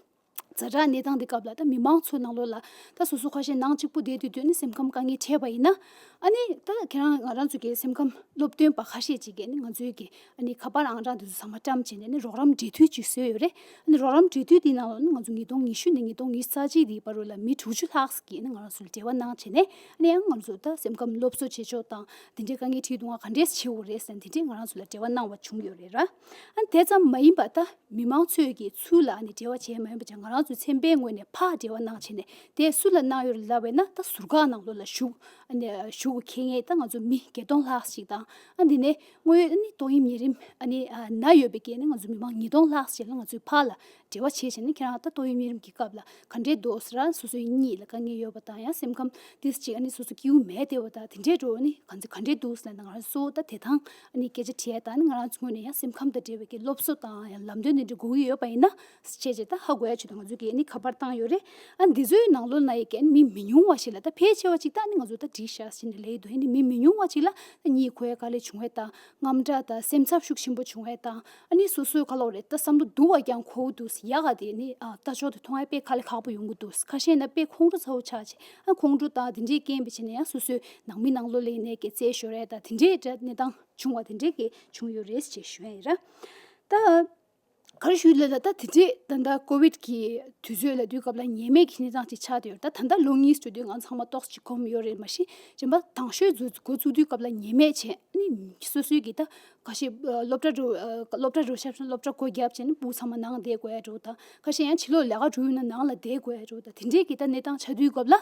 ཛ་དྲག་གནས་སྟངས་འདི་སྐབས་ལ་ད་མི་མང་ཚོའི་ནང་ལོགས་ལ་ད་སོ་སོ་ཁ་ཤས་ནང་གཅིག་པུ་བསྡད་དུས་དུས་ནི་སེམས་ཁམས་དཀའ་ངལ་འཕྲད་པ་ཡིན་ན། ཨ་ནི་ད་ཁྱེད་རང་ང་རང་ཚོ་གི་སེམས་ཁམས་སློབ་སྟོན་པ་ཁ་ཤས་ཅིག་གིས་ནི་ང་ཚོའི་གི་ཨ་ནི་ཁ་པར་ཨང་གྲངས་འདི་ཚོ་ཚང་མ་བཀྲམ་བྱས་ནས་ནི་རོགས་རམ་འབྲེལ་མཐུད་ཅིག་བཟོས་ཡོད་རེད། ཨ་ནི་རོགས་རམ་འབྲེལ་མཐུད་འདིའི་ནང་ལ་ནི་ང་ཚོ་ཉིས་སྟོང་ཉི་ཤུ་ནས་ཉིས་སྟོང་ཉི་ཤུ་རྩ་གཅིག་འདིའི་བར་རུ་ལ་མི་དྲུག་ཅུ་ལྷག་ཙམ་གྱིས་ནི་ང་རང་ཚོ་ལ་འབྲེལ་བ་གནང་བྱས་ནས་ཨ་ནི་ཡང་ང་ཚོ་ད་སེམས་ཁམས་སློབ་གསོ་བྱེད་ཕྱོགས་དང་དེ་འདྲའི་དཀའ་ངལ་འཕྲད་དུས་ང་ག་འདྲས་བྱེད་དགོས་རེད་ཟེར་ནས་དེ་འདྲས་ང་རང་ཚོ་ལ་འབྲེལ་བ་གནང་བ་བྱུང་ཡོད་རེད་ར། ཨ་ནི་དེ་ཙམ་མ་ཡིན་པ་ད། མི་མང་ཚོས་ཀྱིས་ཚུར་ལ་ནི་འབྲེལ་བ་བྱས་མ་ཡིན་པ་ཅིག་ང་རང་ཚོའི་མཚན་པའི་ངོས་ནས་ཕར་འབྲེལ་བ་གནང་བྱས་ནས་དེ་སུ་ལ་གནང་ཡོད་ལབ་པས་ན་ད་ཟུར་བཀག་ནང་ལོགས་ལ་བཞུགས་ཨ་ནི་བཞུགས་མཁན་ད་ང་ཚོ་མི་བརྒྱད་སྟོང་ལྷག་ཅིག་དང་ཨ་འདི་ནས་དངོས་ཡོད་ཨ་ནི་ཏོག་དབྱིབས་ཉན་རིམས་ཨ་ནི་ན་ཡོད་པའི་རྐྱེན་ནས་ང་ཚོ་མི་མང་ཉིས་སྟོང་ལྷག་ཅིག་ལ་ང་ཚོས་ཕར་ལ་འབྲེལ་བ་བྱས་བྱས་ནས་ཁྱེད་རང་ད་ཏོག་དབྱིབས་ཉན་རིམས་ཀྱི་སྐབས་ལ་ག་འདྲས་འདུག་ཟེར་ར་སོ་སོའི་གཉིད་ལ་དཀའ་ངལ་ཡོད་པ་དང་ཡང་སེམས་ཁམས་ཏིས་ཅིག་ཨ་ནི་སོ་སོ་སྐྱིད་པོ་མེད་བསྡད་པ་དང་དེ་འདྲས་འགྲོ་ནི་ག་ཚོད་ག་འདྲས་འདུག་ཟེར་ན་ང་རང་ཚོ་ད་དེ་དང་ཨ་ནི་སྐད་ཆ་དྲིས་ཡ་དང་ཨ་ནི་ང་རང་ཚོ་ངོས་ནས་ཡང་སེམས་ཁམས་དང་འབྲེལ་བའི་གི་སློབ་གསོ་དང་ཡང་ལམ་སྟོན་དེ་འདྲ་དགོས་ཀྱི་ཡོད་པ་ཡིན་ན་བྱས་རྗེས་ད་ཧ་གོ་ཡ་ཆེད་དུ་ང་ཚོ་གིས་ཨ་ནི་ཁ་པར་བཏང་ཡོད་རེད། ཨ་འདི་ཚོའི་ནང་ལོགས་ན་ཡི་གེ་ཨ་ནི་མི་མི་ཉུང་བ་ཞིག་ལ་ད་ཕལ་ཆེ་བ་ཅིག་ད་ཨ་ནི་ང་ཚོ་ད་བྲིས་ཤག་ཟེར་ནས་ལབ་ཡི་འདུག་ཨ་ནི་མི་མི་ཉུང་བ་ཅིག་ལ་ད་གཉིད་ཁུག་ཡ་དཀའ་ལས་བྱུང་བ་དང་དངངས་སྐྲག་དང་སེམས་འཚབ་ཤུགས་ཆེན་པོ་བྱུང་བ་དང་ཨ་ནི་སོ་སོའི་ག་ལབ་རེད་ད་བསམ་བློ་སྡུག་པ་ཀྱང་འཁོར་གི་འདུག་ཡག་ག་དེ་ནི་ཨ་ལྟ་ཕྱོགས་དེ་མཐོང་ཡ་དཔེ་དཀའ་ལས་ཁག་པོ་ཡོང་གི་འདུག་ཁ་ཤས་ན་དཔེ་ཁོང་ཁྲོ་ཚ་བོ་ཆགས་བྱས། ཨ་ཁོང་ཁྲོ་དང་དེ་འདྲའི་རྐྱེན་པས་བྱས་ནས་ཡང་སོ་སོའི་ནང་མི་ནང་ལོགས་ལ་ཡིན་ནའི་སྐད་རྩལ་ཤོར་ཡ་དང་དེ་འདྲའི་འདྲ་གནས་སྟངས་བྱུང་བ་དེ་འདྲའི་གི་བྱུང་ཡོད་རེད་ཅེས་ཞུ་ཡ་ཡིན་ར། ད་ག་རེ་ཞུ་ལབ་ན་ད་དེ་འདྲའི་ད་ལྟ་ཀོ་བིད་ཀྱི་དུས་ཚོད་ལ་དུས་སྐབས་ལ་ཉེས་མེད་ཀྱི་གནས་སྟངས་ཅིག་ཆགས་བསྡད་ཡོད་རེད། ད་ད་ལྟ་ལོ་གཉིས་འགྲོ་དུས་ང་ཚང་མ་ཏོག་ཙམ་གོམས་ཡོད་རེད་མ་གཞི་རྗེས་མ་དང་ཤོས་འཛུགས་འགོ་བཙུགས་དུས་སྐབས་ལ་ཉེས་མེད་བྱས་ཨ་ནི་སོ་སོའི་གི་ད་ཁ་ཤས་སློབ་གྲྭ་འགྲོ་སློབ་གྲྭ་འགྲོ་ཤག་སློབ་གྲྭ་སྒོ་བརྒྱབ་བྱས་ནས་ཕྲུ་གུ་ཚང་མ་ནང་བསྡད་དགོས་ཡ་འགྲོ་དང་ཁ་ཤས་ཡང་ཕྱི་ལོགས་ལས་ཀ་འགྲོ་ཡོང་ན་ནང་ལ་བསྡད་དགོས་ཡ་འགྲོ་དང་དེ་འདྲའི་གི་ད་གནས་སྟངས་ཆགས་དུས་སྐབས་ལ།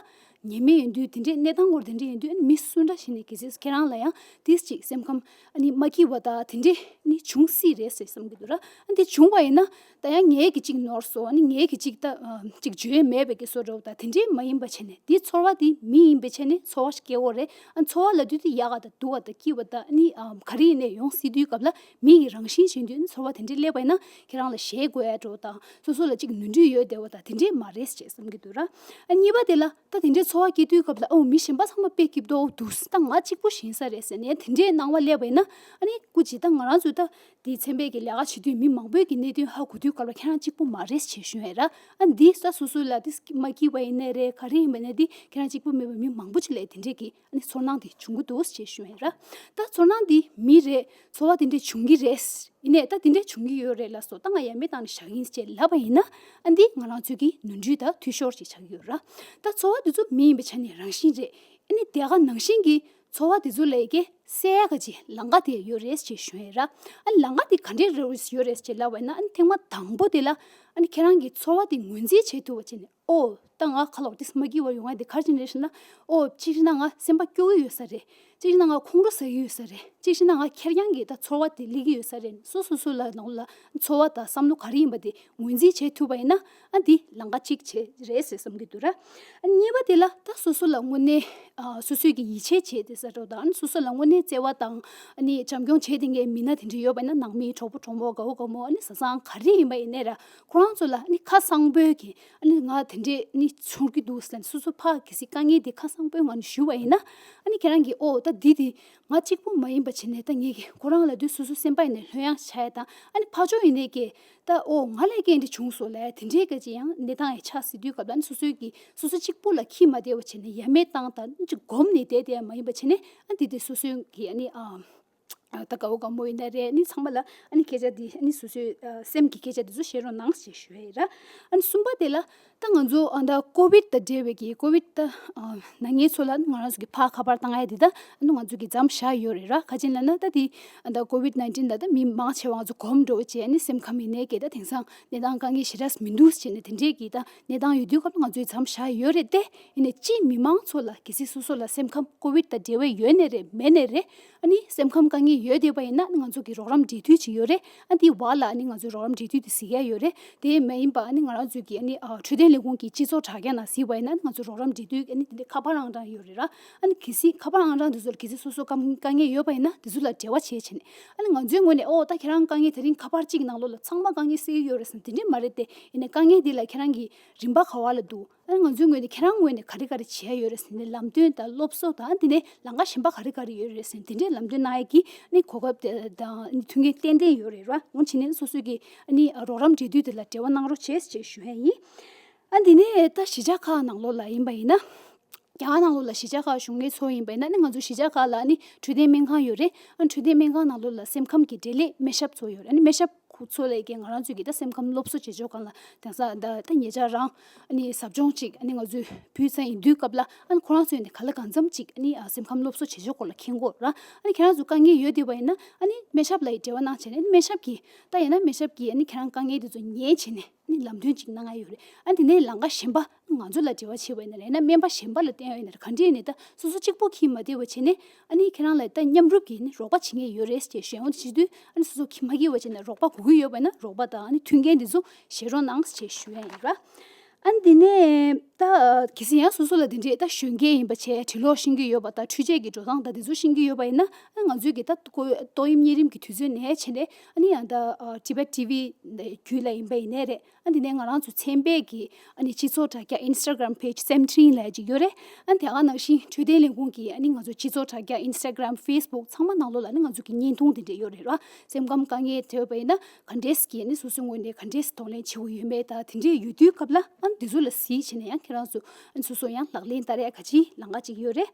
ཉེས་མེད་ཡིན་དུས་དེ་འདྲའི་གནས་སྟངས་སྐོར་དེ་འདྲའི་ཡིན་དུས་ཨ་ནི་མི་སུ་འདྲ་ཞིག་ནས་གལ་སྲིད་ཁྱེད་རང་ལ་ཡང་ཏིས་ཅིག་སེམས་ཁམས་ཨ་ནི་མ་སྐྱིད་པ་དང་དེ་འདྲའི་ནི་བྱུང་སྲིད་རེད་ཟེར་བསམ་གྱི་འདུག་ར། ཨ་འདི་བྱུང་བ་ཡིན་ན་ད་ཡང་ངས་གི་ཅིག་ནོར་སོང་ཨ་ནི་ངས་གི་ཅིག་ད་ཅིག་བརྗོད་མེད་པའི་གི་བཟོ་འདྲ་བོ་དང་དེ་འདྲའི་མ་ཡིན་པ་བྱས་ནས་འདི་ཚོར་བ་འདི་མི་ཡིན་པའི་ཆ་ནས་ཚོར་བ་ཞིག་སྐྱེ་འོ་རེད། ཨ་ཚོར་བ་ལབ་དུས་དེ་ཡག་ག་དང་སྡུག་ག་དང་སྐྱིད་པ་དང་ཨ་ནི་ག་རེ་ཡིན་ནས་ཡོང་སྲིད་དུས་སྐབས་ལ་མི་ཡི་རང་བཞིན་བཞིན་དུ་ཨ་ནི་ཚོར་བ་དེ་འདྲའི་སླེབས་པ་ཡིན་ན་ཁྱེད་རང་ལ་ཞེད་དགོས་ཡ་འདྲ་བོ་དང་སོ་སོ་ལ་ཅིག་ནོར་འཁྲུལ་ཡོད་བསྡད་པ་དང་དེ་འདྲའི་མ་རེད་ཅེས་བསམ་གྱི་འདུག་ར། ཨ་གཉིས་པ་དེ་ལ། ད་དེ་འདྲའི་ཚོར་བ་སྐྱེ་དུས་སྐབས་ལ་ཨོ་མི་གཞན་པ་ཚང་མ་དཔེ་སྐྱིད་པོ་འདུག་ད་ང་གཅིག་པུ་ཞིག་ཡིན་ས་རེད་ཟེར་ནས་དེ་འདྲའི་སྣང་བ་སླེབས་པ་ཡིན་ན་ཨ་ནི་སྐུ་མཁྱེན་ད་ང་རང་ཚོ་ད་དེའི་ཚན་པའི་གི་ལས་ཀ་བྱེད་དུས་མི་མང་པོའི་གི་གནད་དོན་ཧ་གོ་དུས་སྐབས་ལ་ཁྱེད་རང་གཅིག་པུ་མ་རེད་ཞེས་ཞུ་ཡ་ར། ཨ་འདི་ས་སོ་སོ་ལ་དེ་མ་སྐྱིད་པ་ཡིན་ནའི་རེད་ག་རེ་ཡིན་པ་ནའི་དེ་ཁྱེད་རང་གཅིག་པུ་མེད་པ་མི་མང་པོ་ཅིག་ལ་དེ་འདྲའི་གི་ཨ་ནི་ཚོར་སྣང་དེ་བྱུང་གི་འདུག་ཞེས་ཞུ་ཡ་ར། ད་ཚོར་སྣང་དེ་མི་རེད་ཚོར་བ་དེ་འདྲ་བྱུང་གི་རེད། ཡིན་ནའི་ད་དེ་འདྲ་བྱུང་གི་ཡོད་རེད་ལ་སོ་ད་ང་ཡ་མེད་བཏང་ནས་བཞག་ཡིན་ཅེས་ལབ་པ་ཡིན་ན་ཨ་འདི་ང་རང་ཚོའི་གི་ནོར་འཁྲུལ་དང་འཐུས་ཤོར་ཅིག་ཆགས་ཀྱི་ཡོད་ར། ད་ཚོར་བ་དེ་ཚོ་མི་ཡིན་པའི་ཆ་ནས་རང་བཞིན་རེད། ཨ་ནི་དེ་ག་ནང་བཞིན་གྱི་ཚོར་བ་དེ་ཚོ་ལས་ཀྱི་སེལ་ཡ་ག་ཅིག་ལམ་ཁ་དེ་ཡོད་རེད་ཅེས་ཞུ་ཡ་ར། ཨ་ནི་ལམ་ཁ་དེ་ག་འདྲའི་རེ་ཡོད་རེད་ཅེས་ལབ་པ་ཡིན་ན་ཨ་ནི་ཐེངས་མ་དང་པོ་དེ་ལ་ཨ་ནི་ཁྱེད་རང་གི་ཚོར་བ་དེ་ངོས་འཛིན་བྱེད་ཐུབ་པ་བྱས་ནས། ཨོ། ད་ང་ཁ་ལོག་ཏིས་མ་སྐྱིད་པ་ཡོང་ཡ་འདི་ག་རེ་བྱས་ནས་རེད་ཟེར་ན། ཨོ། གཅིག་བྱས་ན་ང་སེམས་པ་སྐྱོ་གི་ཡོད་ས་རེད། གཅིག་བྱས་ན་ང་ཁོང་ཁྲོ་ཟ་གི་ཡོད་ས་རེད། གཅིག་བྱས་ན་ང་ཁེར་རྐྱང་གི་ད་ཚོར་བ་དེ་སླེབས་ཀྱི་ཡོད་ས་རེད། སོ་སོ་སོ་ལ་ནང་ལ་ཚོར་བ་དང་བསམ་བློ་ག་རེ་ཡིན་པ་དེ་ངོས་འཛིན་བྱེད་ཐུབ་པ་ཡིན་ན་ཨ་འདི་ལམ་ཁ་གཅིག་བྱེད་རེད་ཟེར་བསམ་གྱི་འདུག་ར། ཨ་གཉིས་པ་དེ་ལ་ད་སོ་སོ་ལ་དངོས་གནས་ཨ་སོ་སོའི་གི་ཡིད་ཆེས་བྱེད་དེ་ས་འགྲོ་དང་ཨ་ནི་སོ་སོ་ལ་དངོས་གནས་བརྩེ་བ་དང་ཨ་ནི་བྱམས་སྐྱོང་བྱེད་དེ་ངའི་མི་སྣ་དེ་འདྲ་ཡོད་པ་ཡིན་ན་ནང་མི་གྲོགས་པོ་གྲོགས་མོ་དགའ་བོ་དགའ་མོ་ཨ་ནི་བཟའ་ཚང་ག་རེ་ཡིན་པ་ཡིན་ནའི་ར། ཁོ་ རང་ཚོ་ལ་ཨ་ནི་ཁ་གསང་པོའི་གི་ཨ་ནི་ང་དེ་འདྲས་ཨ་ནི་བྱུང་གི་འདུག་ཟེར་ནས་སོ་སོ་ཕར་གལ་སྲིད་དཀའ་ངལ་དེ་ཁ་གསང་པོའི་ངང་ནས་ཞུ་བ་ཡིན་ན། ཨ་ནི་ཁྱེད་རང་གིས་ཨོ་ད་འདི་དེ་ང་གཅིག་པུ་མ་ཡིན་པ་བྱས་ནས་ད་ངེད་ཀྱི་ཁོ་རང་ལབ་དུས་སོ་སོ་སེམས་པ་ཡིན་ནས་ལྷོད་ཡངས་ཆགས་ཡ་དང་། ཨ་ནི་ཕར་ཕྱོགས་ཡིན་ནས་ཀྱི་ད་ཨོ་ང་ལ་རྐྱེན་འདི་བྱུང་སོང་ལབ་དེ་འདྲས་ག་ཅིག་ཡང་གནས་སྟངས་ཡང་ཆགས་སྲིད་དུས་སྐབས་ལ། ཨ་ནི་སོ་སོའི་གི་སོ་སོ་གཅིག་པུ་ལ་ཁྱི་མ་བདེ་བ་བྱས་ནས་ཡ་མེད་བཏང་དང་ཅིག་སྒོམ་ནས་བསྡད་དེ་ཡ་མ་ཡིན་པ་བྱས་ནས། ཨ་འདི་དེ་སོ་སོའི་གི་ཨ་ནི་ཨ། ཨ་ད་དགའ་བོ་དགའ་མོ་ཡིན་ན་རེད། ཨ་ནི་ཚང་མ་ལ་ཨ་ནི་སྐད་ཆ་འདི་ཨ་ནི་སོ་སོའི་ཨ་སེམས་ཀྱི་སྐད་ཆ་འདི་ཚོ་བཤད་རོགས་གནང་ཞེས་ཞུ་ཡ་ཡིན་ར། ཨ་ནི་གསུམ་པ་དེ་ལ་ད་ང་ཚོ་ཨ་ད་ཀོ་བིད་དང་འབྲེལ་བའི་གི་ཀོ་བིད་ད་ཨ་ན་མཁན་ཚོ་ལ་ང་རང་ཚོ་གི་ཕར་ཁ་པར་བཏང་ཡ་འདི་ད་ཨ་ནི་ང་ཚོ་གི་མཚམས་བཞག་ཡོད་རེད་ར། ག་ཅི་ལབ་ན་ད་དེ་ཨ་ད་ཀོ་བིད་ནའིན་ཊིན་ལ་ད་མི་མང་ཆེ་བ་ང་ཚོ་གོམས་འགྲོ་བྱས། ཨ་ནི་སེམས་ཁམས་ཡིན་ནའི་གི་ད་དེང་སང་གནས་སྟངས་དཀའ་ངལ་ཞེ་དྲག་མི་འདུག་བྱས་ནས་དེ་འདྲས་གི་ད་གནས་སྟངས་ཡོད་དུས་སྐབས་ང་ཚོའི་མཚམས་བཞག་ཡོད་རེད་དེ། ཡིན་ནའི་སྤྱིར་མི་མང་ཚོ་ལ་གལ་སྲིད་སོ་སོ་ལ་སེམས་ཁམས་ཀོ་བིད་དང་འབྲེལ་བ་ཡོད་ནའི་རེད་མེད་ནའི་རེད། ཨ་ནི་སེམས་ཁམས་དཀའ་ངལ་ཡོད་བསྡད་པ་ཡིན་ན་ང་ཚོ་གི་རོགས་རམ་འབྲེལ་མཐུད་ཅིག་ཡོད་རེད། ཨ་འདི་བར་ལ་ཨ་ནི་ང་ཚོའི་རོགས་རམ་འབྲེལ་མཐུད་དེ་གཟིགས་ཡ་ཡོད་རེད། དེ་མ་ཡིན་པ་ཨ་ནི་ང་རང་ཚོའི་གི་ཨ་ནི་ཨ་འཕྲོད་བསྟེན་ལས་ཁུངས་ཀྱི་སྤྱི་ཚོགས་དྲ་རྒྱ་ནང་གཟིགས་པ་ཡིན་ན་ང་ཚོ་རོགས་རམ་འབྲེལ་མཐུད་ཨ་ནི་དེ་འདྲའི་ཁ་པར་ཨང་གྲངས་ཡོད་རེད་ར། ཨ་ནི་གལ་སྲིད་ཁ་པར་ཨང་གྲངས་དེ་ཚོ་ལ་གལ་སྲིད་སོ་སོ་དཀའ་དཀའ་ངལ་ཡོད་པ་ཡིན་ན་དེ་ཚོ་ལ་འབྲེལ་བ་བྱེད་བྱས་ནས། ཨ་ནི་ང་ཚོའི་ངོས་ནས་ཨོ་ད་ཁྱེད་རང་དཀའ་ངལ་དེ་རིང་ཁ་པར་གཅིག་ནང་ལོགས་ལ་ཚང་མ་དཀའ་ངལ་སེལ་གྱི་ཡོད་རེད་ཟེར་ན་དེ་འདྲས་མ་རེད་དེ། ཡིན་ནའི་དཀའ་ངལ་འདི་ལ་ཁྱེད་རང་གི་རིམ་པ་ག་བ་ལ་འདུག་ཨ་ང་ཚོའི་ངོས་ནས་ཁྱེད་རང་ངོས་ནས་ག་རེ་ག་རེ་བྱས་ཡོད་རེད་ཟེར་ནས་ལམ་སྟོན་དང་སློབ་གསོ་དང་། དེ་ནས་ལམ་ཁ་གཞན་པ་ག་རེ་ག་རེ་ཡོད་རེད་ཟེར་ནས་དེ་འདྲའི་ལམ་སྟོན་གནང་ཡས་ཀྱི་ནི་གོ་སྐབས་དེ་དང་ནི་མཐུན་རྐྱེན་ཏན་ཏན་ཡོད་རེད་ར། འོ་བྱས་ནས་སོ་སོའི་གི་ནི་རོགས་རམ་འབྲེལ་མཐུད་དེ་ལ་འབྲེལ་བ་གནང་རོགས་བྱེད་ཅེས་ཞུ་ཡས་ཡིན། ཨ་འདི་ནས་ད་གཞིས་ཆགས་ཁག་ནང་ལོགས་ལ་ཡིན་པ་ཡིན་ན། རྒྱ་གར་ནང་ལོགས་ལ་གཞིས་ཆགས་ཁག་བཞུགས་མཁན་ཚོ་ཡིན་པ་ཡིན་ན་ནི་ང་ཚོ་གཞིས་ཆགས་ཁག་ལ་ནི་འཕྲོད་བསྟེན་སྨན་ཁང་ཡོད་རེད། ཨ་འཕྲོད་བསྟེན་སྨན་ཁང་ནང་ལོགས་ལ་སེམས་ཁམས་ཀྱི་འབྲེལ་ཡོད་སྨན་ཞབས་ཚོ་ཡོད་རེད། ཨ་ནི་སྨན་ཞབས་ཁོ་ཚོ་ལ་ཡི་གེ་ང་རང་ཚོས་ཀྱི་ད་སེམས་ཁམས་སློབ་གསོ་བྱེད་ཕྱོགས་སྒང་ལ་དེང་སང་ད་ད་ཉེ་ཆར་རང་ཨ་ནི་ཟབ་སྦྱོང་ཅིག་ཨ་ནི་ང་ཚོས་ཕུལ་ཚར་ཡིན་དུས་སྐབས་ལ། ཨ་ནི་ཁོ་རང་ཚོས་ནི་ག་ལ་གང་འཚམ་ཅིག་ཨ་ནི་ཨ་སེམས་ཁམས་སློབ་གསོ་བྱེད་ཕྱོགས་སྐོར་ལ་མཁྱེན་གྱི་ཡོད་ར། ཨ་ནི་ཁྱེད་རང་ཚོ་དཀའ་ངལ་ཡོད་བསྡད་པ་ཡིན་ན་ཨ་ནི་སྨན་ཞབས་ལ་ཡི་འབྲེལ་བ་གནང་བྱས་ནས། ཨ་ནི་སྨན་ཞབས་ཀྱིས་ད་ཡིན་ན་སྨན་ཞབས་ཀྱིས་ཨ་ནི་ཁྱེད་རང་དཀའ་ངལ་དེ་ཚོ་ཉན་བྱས་ནས་ཨ་ནི་ལམ་སྟོན་ཅིག་གནང་ཡ་ཡོད་རེད། ཨ་ནི་དེ་ནས་ལམ་ཁ་གཞན་པ་ང་ཚོ་ལ་འབྲེལ་བ་བྱས་པ་ཡིན་ན་རེད། ཡང་ན་སྨན་པ་གཞན་པ་ལ་བསྟེན་ཡ་ཡིན་ན་རེད། ག་འདྲས་ཡིན་ནའི་ད་སོ་སོ་གཅིག་པུ་འཁྱེར་མ་བསྡད་པ་བྱས་ནས་ཨ་ནི་ཁྱེད་རང་ལ་ད་མཉམ་རུབ་ཀྱིས་ནི་རོགས་པ་བྱེད་མཁན་ཡོད་རེད་ཅེས་ཞུ་ཡ། འོ་དེ་བྱེད་དུས་ཨ་ནི་སོ་སོ་འཁྱེར་མ་བསྡད་པ་བྱས་ནས་རོགས་པ་དགོས་ཀྱི་ཡོད་པ་ཡིན་ན་རོགས་པ་དང་ཨ་ནི་མཐུན་རྐྱེན་དེ་ཚོ་བྱེད་རོགས་གནང་ཞེས་ཞུ་ཡ་ཡིན་ར། ཨ་ནི་དེ་ནས་ད་གལ་སྲིད་ཡང་སོ་སོ་ལ་དེ་འདྲས་ད་གཞོན་སྐྱེས་ཡིན་པ་བྱས་འབྲི་ཀློག་ཤེས་ཀྱི་ཡོད་པ་དང་འཕྲུལ་ཆས་ཀྱི་འགྲོ་སྟངས་དང་དེ་ཚོ་ཤེས་ཀྱི་ཡོད་པ་ཡིན་ན། ཨ་ང་ཚོའི་གི་ད་ཏོག་དབྱིབས་གཉན་རིམས་ཀྱི་དུས་ཚོད་ནས་བྱས་ནས་ཨ་ནི་ཡང་ད་ཨ་Tibet T V བརྒྱུད་ལ་ཡིན་པ་ཡིན་ནའི་རེད། ཨ་དེ་ནས་ང་རང་ཚོ་ཚན་པའི་གི་ཨ་ནི་སྤྱི་ཚོགས་དྲ་རྒྱ་Instagram page Semtrin ལབ་ཅིག་ཡོད་རེད། ཨ་དེ་ག་ནང་བཞིན་འཕྲོད་བསྟེན་ལས་ཁུངས་ཀྱི་ཨ་ནི་ང་ཚོ་སྤྱི་ཚོགས་དྲ་རྒྱ་Instagram, Facebook ཚང་མ་ནང་ལོགས་ལ་ཨ་ནི་ང་ཚོ་གི་བརྙན་ཐུང་དེ་འདྲས་ཡོད་རེད་ར། སེམས་ཁམས་དཀའ་ངལ་འཕྲད་པ་ཡིན་ན་ག་འདྲས་ཀྱི་ཨ་ནི་སོ་སོའི་ངོས་ནས་ག་འདྲས་གདོང་ལེན་བྱེད་དགོས་ཡོད་མེད་དང་དེ་འདྲས་ཡོད་དུས་སྐབས་ལ། ཨ་ནི་དེ་ཚོ་ལ་གཟིགས་བྱས་ནས་ཡང་ཁྱེད་རང་ཚོ་ཨ་ནི་སོ་སོ་ཡང་ལག་ལེན་བསྟར་ཡ་ག་ཅིག་ལམ་ཁ་ཅིག་ཡོད་རེད།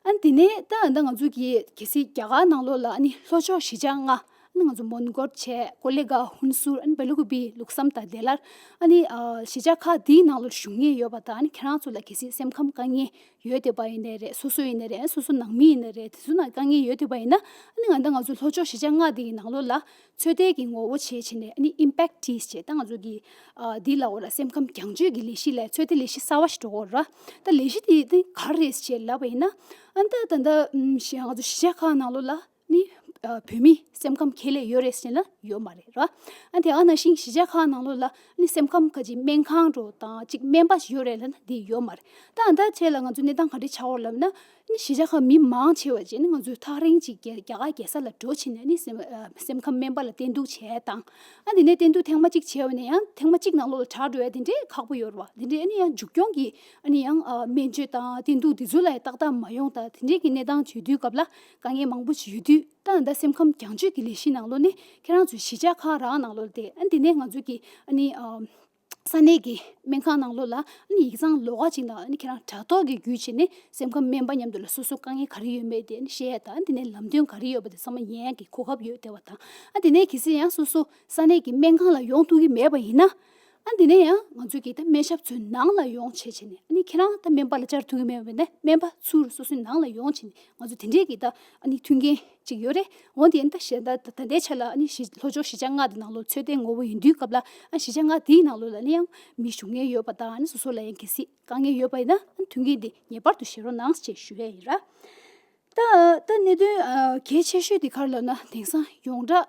ཨ་ནི་དེ་ནས་ད་ད་ང་ཚོ་གི་གལ་སྲིད་རྒྱ་གར་ནང་ལོགས་ལ་ཨ་ནི་ལྷོ་ཕྱོགས་གཞིས་ཆགས་ལྔ། ཨ་ནི་ང་ཚོ་མོན་གྷོ་བྱས་ཀོ་ལེ་གྷལ། ཧུན་སུར། ཨ་ནི་བེ་ལུ་ཀུ་པི། ལུགས་བསམ་དང་བདེ་སླར། ཨ་ནི་ཨ་གཞིས་ཆགས་ཁག་འདིའི་ནང་ལོགས་བཞུགས་མཁན་ཡོད་པ་དང་། ཨ་ནི་ཁྱེད་རང་ཚོ་ལ་གལ་སྲིད་སེམས་ཁམས་དཀའ་ངལ་ཡོད་བསྡད་པ་ཡིན་ནའི་རེད། སོ་སོ་ཡིན་ནའི་རེད། སོ་སོ་ནང་མི་ཡིན་ནའི་རེད། དེ་ཚོ་ནང་དཀའ་ངལ་ཡོད་བསྡད་པ་ཡིན་ན། ཨ་ནི་ང་ད་ང་ཚོ་ལྷོ་ཕྱོགས་གཞིས་ཆགས་ལྔ་འདིའི་ནང་ལོགས་ལ་ཚོད་ལྟའི་གི་ངོ་བོ་བྱས་བྱས་ནས། ཨ་ནི་Impact Teas བྱས་ད་ང་ཚོ་གི་ཨ་འདི་ལ་འོ་ལ་སེམས་ཁམས་རྒྱང་སྐྱོད་ཀྱི་ལས་གཞི་ལ་ཚོད་ལྟའི་ལས་གཞི་གསར་བ་ཞིག་འགྲོ་གི་ཡོད་རེད་ར། ད་ལས་གཞི་དེ་དེ་ག་རེ་རེད་ཅེས་ལབ་པ་ཡིན་ན། ཨ་ད་ད་ད་ཨམ་ཞེ་ང་ཚོ་གཞིས་ཆགས་ཁག་ནང་ལོགས་ལ་ནི་ཨ་བོད་མི་སེམས་ཁམས་ཁེ་ལས་ཡོད་རེད་ཟེར་ན་ཡོད་མ་རེད་ར། ཨ་དེ་ག་ནང་བཞིན་གཞིས་ཆགས་ཁག་ནང་ལོགས་ལ་ནི་སེམས་ཁམས་ཁ་ཅིག་སྨན་ཁང་འདྲ་དང་ཅིག་སྨན་པ་ཞིག་ཡོད་རེད་ལབ་ན་དེ་ཡོད་མ་རེད། ད་ཨ་ད་ཆེད་ལ་ང་ཚོ་གནས་སྟངས་ག་རེ་ཆགས་ཡོད་ལབ་ན། ནི་གཞིས་ཆགས་ཁག་མི་མང་ཆེ་བ་ཅིག་ནི་ང་ཚོས་ཐག་རིང་ཅིག་རྒྱ་རྒྱ་གར་རྒྱལ་ས་ལ་འགྲོ་ཕྱིན་ནས་ནི་སེམས་ཨ་སེམས་ཁམས་སྨན་པ་ལ་བསྟེན་གཏུག་བྱས་དང་། ཨ་དེ་ནས་བསྟེན་གཏུག་ཐེངས་མ་གཅིག་བྱས་པ་ནས་ཡང་ཐེངས་མ་གཅིག་ནང་ལོགས་ལ་དྲག་འགྲོ་ཡ་དེ་འདྲའི་ཁག་པོ་ཡོད་རེད་བ། དེ་འདྲའི་ཨ་ནི་ཡང་མཇུག་སྐྱོང་གི་ཨ་ནི་ཡང་ཨ་སྨན་བཅོས་དང་བསྟེན་གཏུག་དེ་ཚོ་ལ་ཡང་ཏག་ཏག་མ་ཡོང་དང་། དེ་འདྲའི་གི་གནས་སྟངས་བྱེད་དུས་སྐབས་ལ་དཀའ་ངལ་མང་པོ་ཞིག་ཡོད་དུས། ད་ད་སེམས་ཁམས་རྒྱང་སྐྱོད་ཀྱི་ལས་གཞི་ནང་ལོགས་ནི་ཁྱེད་རང་ཚོའི་གཞིས་ཆགས་ཁག་རང་ནང་ལོགས་དེ། ཨ་དེ་ནས་ང་ཚོ་གི་ཨ་ནི་ཨ་ས་གནས་ཀྱི་སྨན་ཁང་ནང་ལོགས་ལ་ཨ་ནི་ཡིག་ཚང་ལོགས་ཀ་ཅིག་ནང་ཨ་ནི་ཁྱེད་རང་དྲ་ཐོག་གི་བརྒྱུད་བྱས་ནས་སེམས་ཁམས་སྨན་པ་མཉམ་དུ་ལ་སོ་སོ་དཀའ་ངལ་ག་རེ་ཡོད་མེད་དེ་ཨ་ནི་བཤད་ཡ་དང་། དེ་ནས་ལམ་སྟོན་ག་རེ་ཡོད་པ་དེ་ཚང་མ་ཉན་ཡ་གི་གོ་སྐབས་ཡོད་བསྡད་པ་དང་། ཨ་དེ་ནས་གལ་སྲིད་ཡང་སོ་སོ་ས་གནས་ཀྱི་སྨན་ཁང་ལ་ཡོང་ཐུབ་ཀྱི་མེད་པ་ཡིན་ན། ཨ་དེ་ནས་ཡང་ང་ཚོས་ཀྱི་ད་སྨན་ཞབས་ཚོའི་ནང་ལ་ཡོང་བྱས་བྱས་ནས། ཨ་ནི་ཁྱེད་རང་ད་སྨན་པ་ལ་བཅར་ཐུབ་ཀྱི་མེད་པ་ཡིན་ན་སྨན་པ་ཚུར་སོ་སོའི་ནང་ལ་ཡོང་བྱས་ནས་ང་ཚོ་དེ་འདྲས་ཀྱི་ད་ཨ་ནི་མཐུན་རྐྱེན་ཅིག་ཡོད་རེད། འོ་དེ་ཡིན་ད་གཞན་ད་ད་ལྟའི་ཆ་ལ་ཨ་ནི་གཞི་ལྷོ་ཕྱོགས་གཞིས་ཆགས་ལྔ་དེ་ནང་ལོགས་ཚོད་ལྟའི་ངོ་བོ་ཡིན་དུས་སྐབས་ལ། ཨ་གཞིས་ཆགས་ལྔ་དེའི་ནང་ལོགས་ལ་ནི་ཡང་མི་བཞུགས་མཁན་ཡོད་པ་དང་། ཨ་ནི་སོ་སོ་ལ་ཡང་གལ་སྲིད་དཀའ་ངལ་ཡོད་པ་ཡིན་ན་ཨ་ནི་མཐུན་རྐྱེན་དེ་ངེས་པར་དུ་བཞེས་རོགས་གནང་ཞེས་ཞུ་ཡས་ཡིན་ར། ད་ད་གནད་དོན་ཨ་གལ་ཆེ་ཤོས་དེ་ག་རེ་ལབ་ན། དེང་སང་ཡོངས་གྲགས་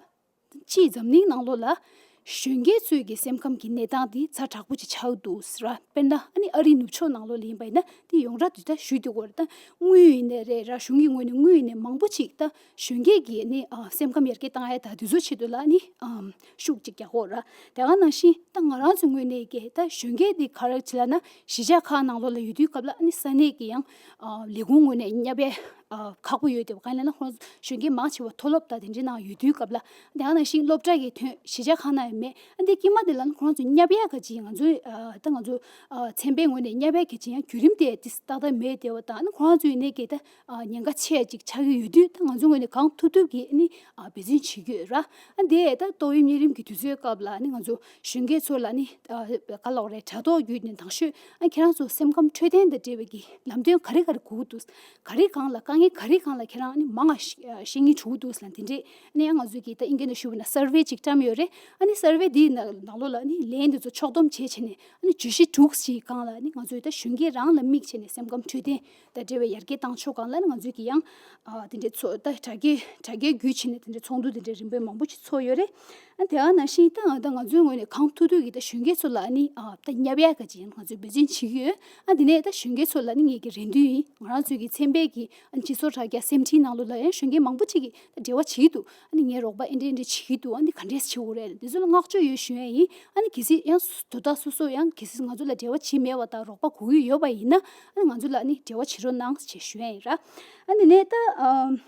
སྤྱིའི་འཛམ་གླིང་ནང་ལོགས་ལ་ གཞོན་སྐྱེས་ཚོའི་གི་སེམས་ཁམས་ཀྱི་གནས་སྟངས་དེ་ཚ་དྲག་པོ་ཅིག་ཆགས་འདུག་ཟེར་བ། དཔེར་ན་ཨ་ནི་ཨ་རིའི་ནུབ་ཕྱོགས་ནང་ལོགས་ལ་ཡིན་པ་ཡིན་ན་དེ་ཡོངས་གྲགས་དེ་ད་ཞུས་དུས་སྐོར་ད་དངུལ་ཡིན་ནའི་རེད་ར། གཞུང་གི་ངོས་ནས་དངུལ་ཡིན་ནའི་མང་པོ་ཅིག་ད་གཞོན་སྐྱེས་ཀྱི་ནི་ཨ་སེམས་ཁམས་ཡར་རྒྱས་བཏང་ཡ་ད་དེ་ཚོ་ཆེད་དུ་ལ་ནི་ཨམ་ཤུགས་ཅིག་རྒྱག་གོ་ར། དེ་ག་ནང་བཞིན་ད་ང་རང་ཚོའི་ངོས་ནས་ཀྱི་ད་གཞོན་སྐྱེས་དེ་ག་རེ་བྱེད་ལབ་ན་གཞིས་ཆགས་ཁག་ནང་ལོགས་ལ་ཡོད་དུས་སྐབས་ལ་ཨ་ནི་ས་གནས་ཀྱི་ཡང་ཨ་ལས་ཁུངས་ངོས་ནས་བསྙབ་ཡ་ཨ་ཁག་པོ་ཡོད་དེ། གང་ཡིན་ལབ་ན་ཁོང་གཞོན་སྐྱེས་མང་ཆེ་བ་མཐོ་སློབ་དང་དེ་འདྲའི་ནང་ཡོད་དུས་སྐབས་ལ། དེ་ག་ནང་བཞིན་སློབ་གྲྭ་གི་ཐོན་གཞིས་ཆགས་ཁག་ན་ཡང་མེད། ཨ་འདི་དཀྱིལ་མ་དེ་ལ་ནི་ཁོ་རང་ཚོ་བསྙབ་ཡག་གི་ཅིག་ང་ཚོའི་ཨ་ད་ང་ཚོ་ཨ་ཚན་པའི་ངོས་ནས་བསྙབ་ཡག་གི་ཅིག་ཡང་བརྒྱུད་རིམ་དེ་ཏིས་ཏག་ཏག་མེད་དེ་བ་དང་། ཨ་ནི་ཁོ་རང་ཚོའི་ནས་གི་ད་ཨ་ཉེན་ཁ་ཆེ་ཅིག་ཆགས་ཀྱི་ཡོད་དུས་ད་ང་ཚོའི་ངོས་ནས་གང་ཐུབ་ཐུབ་ཀྱིས་ཨ་ནི་ཨ་འབད་བརྩོན་བྱེད་ཀྱི་ཡོད་ར། ཨ་འདི་ད་ཏོག་དབྱིབས་གཉན་རིམས་ཀྱི་དུས་ཚོད་སྐབས་ལ་ཨ་ནི་ང་ཚོ་གཞོན་སྐྱེས་ཚོ་ལ་ནི་ཨ་ག་ལབ་དགོས་རེད། དྲ་ཐོག་བརྒྱུད་ནས་དང་ཤོས་ཨ་ཁྱེད་རང་ཚོ་སེམས་ཁམས་འཕྲོད་བསྟེན་དང་འབྲེལ་བའི་གི་ལམ་སྟོན་ག་རེ་ག་རེ་དགོས་ཀྱི་འདུག་ག་རེ་སྒང་ལ་དཀའ་ངལ་ག་རེ་སྒང་ལ་ཁྱེད་རང་ནི་མང་ང་ཤེས་ཤེས་ངེས་བྱུང་འདུག་ལ་དེ་འདྲས་ནས་ཡང་ང་ཚོས་ཀྱི་ད་ཨིན་སྐད་ནང་ཞུས་པ་ན་སར་ཝེ་ཅིག་བཀྲམ་ཡོད་རེད། ཨ་ནི་སར་ཝེ་འདིའི་ནང་ནང་ལོགས་ལ་ནི་ལན་འདི་ཚོ་ཕྱོགས་བསྡོམས་བྱས་བྱས་ནས་ཨ་ནི་བརྗོད་གཞི་དྲུག་ཅིག་སྒང་ལ་ནི་ང་ཚོས་ད་གཞོན་སྐྱེས་རང་ལ་དམིགས་བྱས་ནས་སེམས་ཁམས་འཕྲོད་བསྟེན་དང་འབྲེལ་བའི་ཡར་རྒྱས་བཏང་ཕྱོགས་སྒང་ལ་ནི་ང་ཚོས་ཀྱི་ཡང་ཨ་དེ་འདྲས་ཚོ་ད་དྲ་རྒྱའི་དྲ་རྒྱའི་བརྒྱུད་བྱས་ནས་དེ་འདྲས་ཚོགས་འདུ་དེ་འདྲས་རིམ་པས་མང་པོ་ཅིག་ཚོགས་ཡོད་རེད། ཨ་དེ་ག་ནང་བཞིན་ད་ང་ད་ང་ཚོའི་ངོས་ནས་གང་ཐུབ་ཐུབ་ཀྱིས་ད་གཞོན་སྐྱེས་ཚོ་ལ་ནི་ཨ་ད་བསྙབ་ཡག་ག་ཅིག་ཡིན་ང་ཚོས་འབད་བརྩོན་བྱེད་ཀྱི་ཡོད། ཨ་དེ་ནས་ད་གཞོན་སྐྱེས་ཚོ་ལ་ནི་ངེད་ཀྱི་རེ་འདུན་ཡིན། ང་རང་ཚོའི་གི་ཚན་པའི་གི་ཨ་སྤྱི་ཚོགས་དྲ་རྒྱ་སེམས་ཁྲིད་ནང་ལོགས་ལ་ཡང་གཞོན་སྐྱེས་མང་པོ་ཅིག་གིས་ད་འབྲེལ་བ་བྱེད་ཀྱི་འདུག་ཨ་ནི་ངས་རོགས་པ་ཨེ་འདྲས་ཨེ་འདྲས་བྱེད་ཀྱི་འདུག་ཨ་ནི་ག་འདྲས་བྱེད་དགོས་རེད། འདི་ཚོ་ལ་བསྔགས་བརྗོད་ཡོད་ཞུ་ཡ་ཡིན། ཨ་ནི་གལ་སྲིད་ཡང་དོ་བདག་སོ་སོ་ཡང་གལ་སྲིད་ང་ཚོ་ལ་འབྲེལ་བ་བྱེད་མེད་པ་དང་རོགས་པ་དགོས་ཀྱི་ཡོད་པ་ཡིན་ན་ཨ་ནི་ང་ཚོ་ལ་ནི་འབྲེལ་བ་བྱེད་རོགས་གནང་ཞེས་ཞུ་ཡ་ཡིན་ར། ཨ་ནི་ནས་ད་ཨ།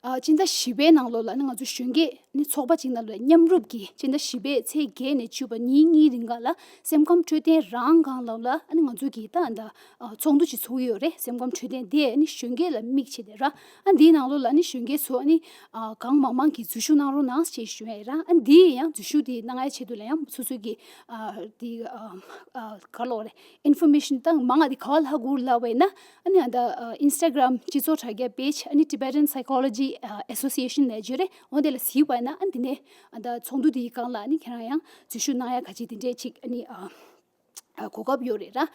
ཨ་སྤྱི་ཟླ་བཞི་པའི་ནང་ལོགས་ལ་ནི་ང་ཚོ་གཞོན་སྐྱེས་ནི་ཚོགས་པ་གཅིག་ནང་ལ་མཉམ་རུབ་ཀྱིས་སྤྱི་ཟླ་བཞི་པའི་ཚེས་བརྒྱད་ནས་བཅུ་པ་ཉིན་གཉིས་རིང་ག་ལ་སེམས་ཁམས་འཕྲོད་བསྟེན་རང་སྒང་ལ་ལ་ཨ་ནི་ང་ཚོ་གིས་ད་ད་ཨ་ཚོགས་འདུ་ཅིག་ཚོགས་ཀྱི་ཡོད་རེད། སེམས་ཁམས་འཕྲོད་བསྟེན་དེ་ནི་གཞོན་སྐྱེས་ལ་དམིགས་བྱས་ཏེ་ར། ཨ་འདིའི་ནང་ལོགས་ལ་ནི་གཞོན་སྐྱེས་ཚོ་ནི་ཨ་གང་མང་མང་གིས་འཛུལ་ཞུགས་གནང་རོགས་གནང་ཞེས་ཞུ་ཡ་ཡིན་ར། ཨ་འདིའི་ཡང་འཛུལ་ཞུགས་དེ་གནང་ཡ་ཆེད་དུ་ལ་ཡང་སོ་སོ་གི་ཨ་དེ་ཨ་ཨ་ག་ལབ་དགོས་རེད། ཨིན་ཕོར་མེ་ཤན་དང་མང་ང་དེ་ག་བ་ལྷག་དགོས་ལབ་པ་ཡིན་ན། ཨ་ནི་ཨ་ད་ཨ་ཨིན་སི་ཊ་གྷི་རམ་སྤྱི་ཚོགས་དྲ་རྒྱ་པེ་ཇི་ཨ་ནི་Tibetan Psychology ཨ་Association ལབ་ཡོད་རེད། འོ་དེ་ལ་གཟིགས་པ་ཡིན་ན་ཨ་ནི་དེ་ནས་ཨ་ད་ཚོགས་འདུ་དེའི་སྒང་ལ་ཨ་ནི་ཁྱེད་རང་ཡང་འཛུལ་ཞུགས་གནང་ཡ་ག་ཅིག་དེ་འདྲས་ཅིག་ཨ་ནི་ཨ་ཨ་གོ་སྐབས་ཡོད་རེད་ར།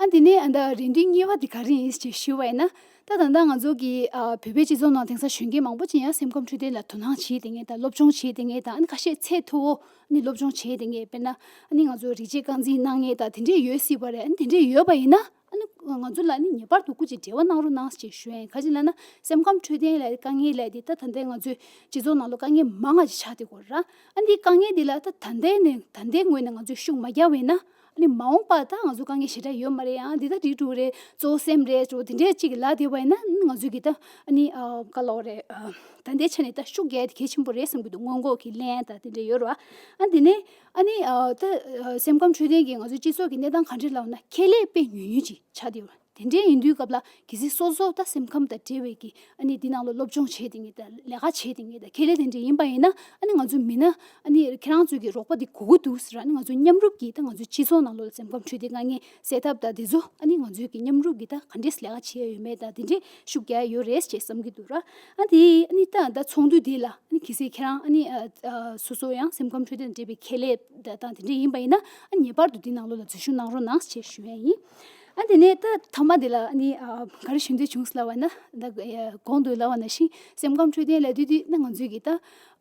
ཨ་དེ་ནས་ཨ་ད་རེ་འདུན་གཉིས་པ་དེ་ག་རེ་ཡིན་ཞེས་ཞུས་པ་ཡིན་ན། ད་ད་ལྟ་ང་ཚོ་གི་ཨ་བོད་པའི་སྤྱི་ཚོགས་ནང་དེང་སང་གཞོན་སྐྱེས་མང་པོ་ཅིག་ཡང་སེམས་ཁམས་འཕྲོད་བསྟེན་ལ་དོ་སྣང་བྱེད་བསྡད་མཁན་དང་སློབ་སྦྱོང་བྱེད་བསྡད་མཁན་དང་ཨ་ནི་ཁ་ཤས་ཚད་མཐོ་བོ་ནི་སློབ་སྦྱོང་བྱས་བསྡད་མཁན། དཔེར་ན་ཨ་ནི་ང་ཚོ་རིག་བྱེད་རྐང་འཛིན་གནང་མཁན་དང་དེ་འདྲས་ཡོད་སྲིད་པ་རེད། ཨ་ནི་དེ་འདྲས་ཡོད་པ་ཡིན་ན་ཨ་ནི་ང་ཚོ་ལ་ནི་ངེས་པར་དུ་སྐུ་མཁྱེན་འབྲེལ་བ་གནང་རོགས་གནང་ཞེས་ཞུ་ཡ་ཡིན། ག་ཅི་ལབ་ན་སེམས་ཁམས་འཕྲོད་བསྟེན་ལ་དཀའ་ངལ་ལ་དེ་ད་ད་ལྟའི་ང་ཚོའི་སྤྱི་ཚོགས་ནང་ལོགས་དཀའ་ངལ་མང་ང་ཅིག་ཆགས་བསྡད་ཡོད་ར། ཨ་ནི་དཀའ་ངལ་འདི་ལ་ད་ད་ལྟའི་ནས་ད་ལྟའི་ངོས་ནས་ང་ཚོས་ཤུགས་མ་རྒྱག་པ་ཡིན་ན་ཨ་ནི་མ་འོངས་པ་ད་ང་ཚོ་དཀའ་ངལ་ཞེ་དྲག་ཡོད་མ་རེད། ཡང་འདི་ད་འགྲིག་འགྲོ་རེད། གཙོ་བོ་སེམས་རེད་འགྲོ་དེ་འདྲས་ཅིག་ལབ་བསྡད་པ་ཡིན་ན་ཨ་ནི་ང་ཚོས་གི་ད་ཨ་ནི་ཨ་ག་ལབ་དགོས་རེད། ཨ་ད་ལྟའི་ཆ་ནས་ད་ཤུགས་རྒྱག་ཡ་དེ་གལ་ཆེན་པོ་རེད་བསམ་གྱི་འདུག་སྔོན་འགོག་གི་ལན་ད་དེ་འདྲས་ཡོད་རེད་བ། ཨ་འདི་ནས་ཨ་ནི་ཨ་ད་ཨ་སེམས་ཁམས་འཕྲོད་བསྟེན་གྱི་ང་ཚོའི་སྤྱི་ཚོགས་ཀྱི་གནས་སྟངས་ག་འདྲས་ལབ་ན་ཁེ་ལས་དཔེ་ཉུང་ཉུང་ཅིག་ཆགས་བསྡད་ཡོད་རེད། དེ་འདྲའི་ཡིན་དུས་སྐབས་ལ་གལ་སྲིད་སོ་སོ་ད་སེམས་ཁམས་དང་འབྲེལ་བའི་གི་ཨ་ནི་འདི་ནང་ལ་སློབ་སྦྱོང་བྱས་བསྡད་མཁན་དང་ལས་ཀ་བྱས་བསྡད་མཁན་དང་ཁེ་ལས་དེ་འདྲ་ཡིན་པ་ཡིན་ན་ཨ་ནི་ང་ཚོ་མི་སྣ་ཨ་ནི་ཁྱེད་རང་ཚོ་གི་རོགས་པ་འདི་དགོས་ཀྱི་འདུག་ཟེར། ཨ་ནི་ང་ཚོ་མཉམ་རུབ་ཀྱིས་ད་ང་ཚོའི་སྤྱི་ཚོགས་ནང་ལོགས་ལ་སེམས་ཁམས་འཕྲོད་བསྟེན་དཀའ་ངལ་སེལ་ཐབས་དང་དེ་ཚོ་ཨ་ནི་ང་ཚོའི་གི་མཉམ་རུབ་ཀྱིས་ད་ག་འདྲས་ལས་ཀ་བྱས་ཡོད་མེད་དང་དེ་འདྲས་ཤུགས་རྒྱག་ཡ་ཡོད་རེད་ཅེས་བསམ་གྱི་འདུག་ར། ཨ་དེ་ཨ་ནི་ད་ད་ཚོགས་འདུ་འདི་ལ་ཨ་ནི་གལ་སྲིད་ཁྱེད་རང་ཨ་ནི་ཨ་ཨ་སོ་སོ་ཡང་སེམས་ཁམས་འཕྲོད་བསྟེན་དང་འབྲེལ་བའི་ཁེ་ལས་དང་དེ་འདྲས་ཡིན་པ་ཡིན་ན་ཨ་ངེས་པར་དུ་འདི་ནང་ལོགས་ལ་འཛུལ་ཞུགས་གནང་རོགས་གནང་ཞེས་ཞུ་ཡ་ཡིན། ཨ་དེ་ནས་ད་མཐའ་མ་དེ་ལ་ཨ་ནི་ཨ་ག་རེ་ཞུ་འདོད་བྱུང་ལབ་པ་ན་ད་གོང་དུ་ལབ་པ་ནང་བཞིན་སེམས་ཁམས་འཕྲོད་བསྟེན་ལབ་དུས་དུས་ན་ང་ཚོས་ཀྱི་ད་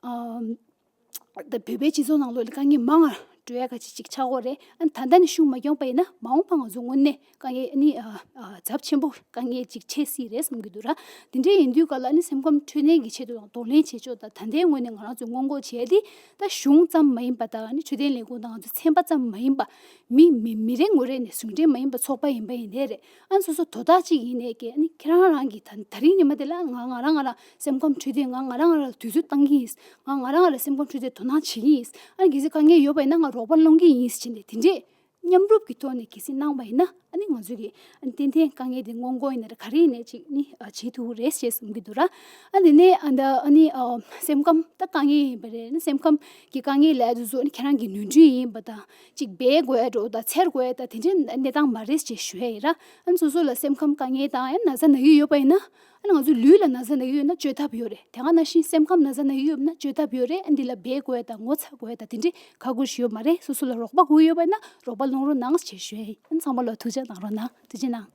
ཨ་ད་བོད་པའི་སྤྱི་ཚོགས་ནང་ལོགས་ལ་དཀའ་ངལ་མང་ང་འགྲོ་ཡ་ག་ཅིག་ཅིག་ཆགས་ཀྱི་ཡོད་རེད། ཨ་ནི་ད་ལྟ་ནས་ཤུགས་མ་རྒྱག་པ་ཡིན་ན་མ་འོངས་པ་ང་ཚོ་དངོས་གནས་དཀའ་ངལ་ཨ་ནི་ཨ་ཨ་ཚབས་ཆེན་པོ་དཀའ་ངལ་ཅིག་འཕྲད་སྲིད་རེད་བསམ་གྱི་འདུག་ར། དེ་འདྲའི་ཡིན་དུས་ག་ལ་ཨ་ནི་སེམས་ཁམས་འཕྲོད་བསྟེན་གྱི་ཆེད་དུ་ཡང་གདོང་ལེན་བྱེད་ཕྱོགས་དང་ད་ལྟའི་ངོས་ནས་ང་རང་ཚོས་སྔོན་འགོག་བྱེད་ཡ་དེ་ད་གཞུང་ཙམ་མ་ཡིན་པ་དང་ཨ་ནི་འཕྲོད་བསྟེན་ལས་ཁུངས་དང་ང་ཚོ་ཚན་པ་ཙམ་མ་ཡིན་པ་མི་མི་མི་རེ་ངོ་རེ་ནས་ཟུང་འབྲེལ་མ་ཡིན་པ་ཚོགས་པ་ཡིན་པ་ཡིན་ནའི་རེད། ཨ་ནི་སོ་སོ་དོ་བདག་ཅིག་ཡིན་ནའི་ཀྱེ་ཨ་ནི་ཁྱེད་རང་རང་གིས་ད་ད་རིང་ཉི་མ་དེ་ལ་ང་ང་རང་ང་རང་སེམས་ཁམས་འཕྲོད་བསྟེན་ང་ང་རང་ང་རང་ལ་དུས་ཚོད་བཏང་གི་ཡིན། ང་ང་རང་ང་རང་སེམས་ཁམས་འཕྲོད་བསྟེན་དོ་སྣང་བྱེད་ཀྱི་ཡིན། ཨ་ནི་གལ་སྲིད་དཀའ་ངལ་ཡོད་པ་ཡིན་ན་ང་རོགས་པ་སློང་གི་ཡིན་ཟེར་ནས་དེ་འདྲས་མཉམ་རུབ་ཀྱི་ཐོག་ནས་གལ་སྲིད་གནང་བ་ཡིན་ན་ཨ་ནི་ང་ཚོས་ཀྱི་ཨ་ནི་ཏན་ཏན་དཀའ་ངལ་དེ་སྔོན་འགོག་ཡིན་ན་རེད་ག་རེ་ཡིན་ནའི་ཅིག་ནི་ཨ་བྱེད་ཐུབ་ཀྱི་རེད་ཅེས་གསུང་གི་འདུག་ར། ཨ་དེ་ནས་ཨ་ད་ཨ་ནི་ཨ་སེམས་ཁམས་ད་དཀའ་ངལ་ཡིན་པ་རེད། ཨ་ནི་སེམས་ཁམས་ཀྱི་དཀའ་ངལ་ལབ་དུས་སུ་ཨ་ནི་ཁྱེད་རང་གི་ནོར་འཁྲུལ་ཡིན་པ་དང་ཅིག་སྦས་དགོས་ཡ་འགྲོ་དང་འཚེར་དགོས་ཡ་དང་དེ་འདྲའི་གནས་སྟངས་མ་རེད་ཅེས་ཞུ་ཡ་ཡིན་ར། ཨ་ནི་སོ་སོ་ལ་སེམས་ཁམས་དཀའ་ངལ་དང་ཨ་ནི་ན་ཚ་ན་གི་ཡོད་པ་ཡིན་ན། ཨ་ནི་ང་ཚོ་ལུས་ལ་ན་ཚ་ན་གི་ཡོད་ན་བཅོས་ཐབས་ཡོད་རེད། དེ་ག་ནང་བཞིན་སེམས་ཁམས་ན་ཚ་ན་གི་ཡོད་ན་བཅོས་ཐབས་ཡོད་རེད། ཨ་འདི་ལ་འབད་དགོས་དང་ངོ་ཚ་དགོས་དང་དེ་འདྲའི་ཁག་ཁུར་ཞིག་ཡོད་མ་རེད། སོ་སོ་ལ་རོགས་པ་དགོས་ཡོད་པ་ཡིན་ན་རོགས་པ་སློང་རོགས་གནང་ཞེས་ཞུ་ཡ་ཡིན། ཨ་ནི་ཚང་མ་ལ་ཐུགས་རྗེ་གནང་རོགས་གནང་། ཐུགས་རྗེ་གནང་།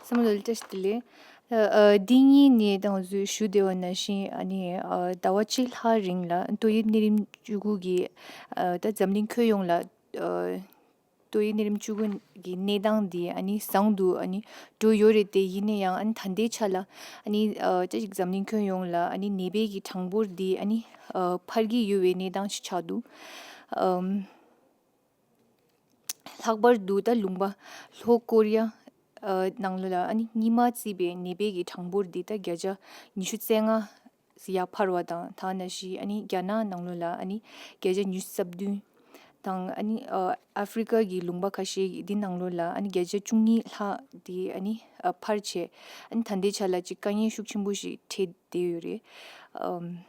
བསམ་བློ་བཀྲ་ཤིས་བདེ་ལེགས། ཨ། འདི་གཉིས་ནས་ད་ང་ཚོས་ཞུ་བདེ་བ་ནང་བཞིན་ཨ་ནི་ཨ་ཟླ་བ་གཅིག་ལྷག་རིང་ལ་ཏོག་དབྱིབས་ནད་རིམས་བཅུ་དགུ་གིས་ཨ་ད་འཛམ་གླིང་ཁྱོན་ཡོངས་ལ་ཨ་ཏོག་དབྱིབས་ནད་རིམས་བཅུ་དགུ་གི་གནས་སྟངས་འདི་ཨ་ནི་བཟང་དུ་ཨ་ནི་འགྲོ་ཡོད་རེད་དེ། ཡིན་ན་ཡང་ཨ་ནི་ད་ལྟའི་ཆ་ལ་ཨ་ནི་ཨ་ཅིག་འཛམ་གླིང་ཁྱོན་ཡོངས་ལ་ཨ་ནི་ནད་པའི་གི་གྲངས་འབོར་འདི་ཨ་ནི་ཨ་འཕར་གྱི་ཡོད་པའི་གནས་སྟངས་ཤིག་ཆགས་འདུག་ཨམ། ལྷག་པར་དུ་ད་ལུང་པ་ལྷོ་ཀོ་རི་ཡ་ཨ་ནང་ལོགས་ལ་ཨ་ནི་སྔོན་མ་བརྩིས་པའི་ནད་པའི་གི་གྲངས་འབོར་འདི་ད་བརྒྱ་ཆ་ཉི་ཤུ་རྩ་ལྔ་ཡར་འཕར་བ་དང་། ད་ག་ནང་བཞིན་ཨ་ནི་རྒྱ་ནག་ནང་ལོགས་ལ་ཨ་ནི་བརྒྱ་ཆ་ཉི་ཤུ་རྩ་བདུན་དང་། ཨ་ནི་ཨ་ཨ་ཧྥི་རི་ཀ་གི་ལུང་པ་ཁ་ཤས་ཀྱི་འདི་ནང་ལོགས་ལ་ཨ་ནི་བརྒྱ་ཆ་བཅུ་གཉིས་ལྷག་འདི་ཨ་ནི་ཨ་འཕར་བྱས། ཨ་ནི་ད་ལྟའི་ཆ་ལ་ཅིག་དཀའ་ངལ་ཤུགས་ཆེན་པོ་ཞིག་འཕྲད་བསྡད་ཡོད་རེད། ཨམ།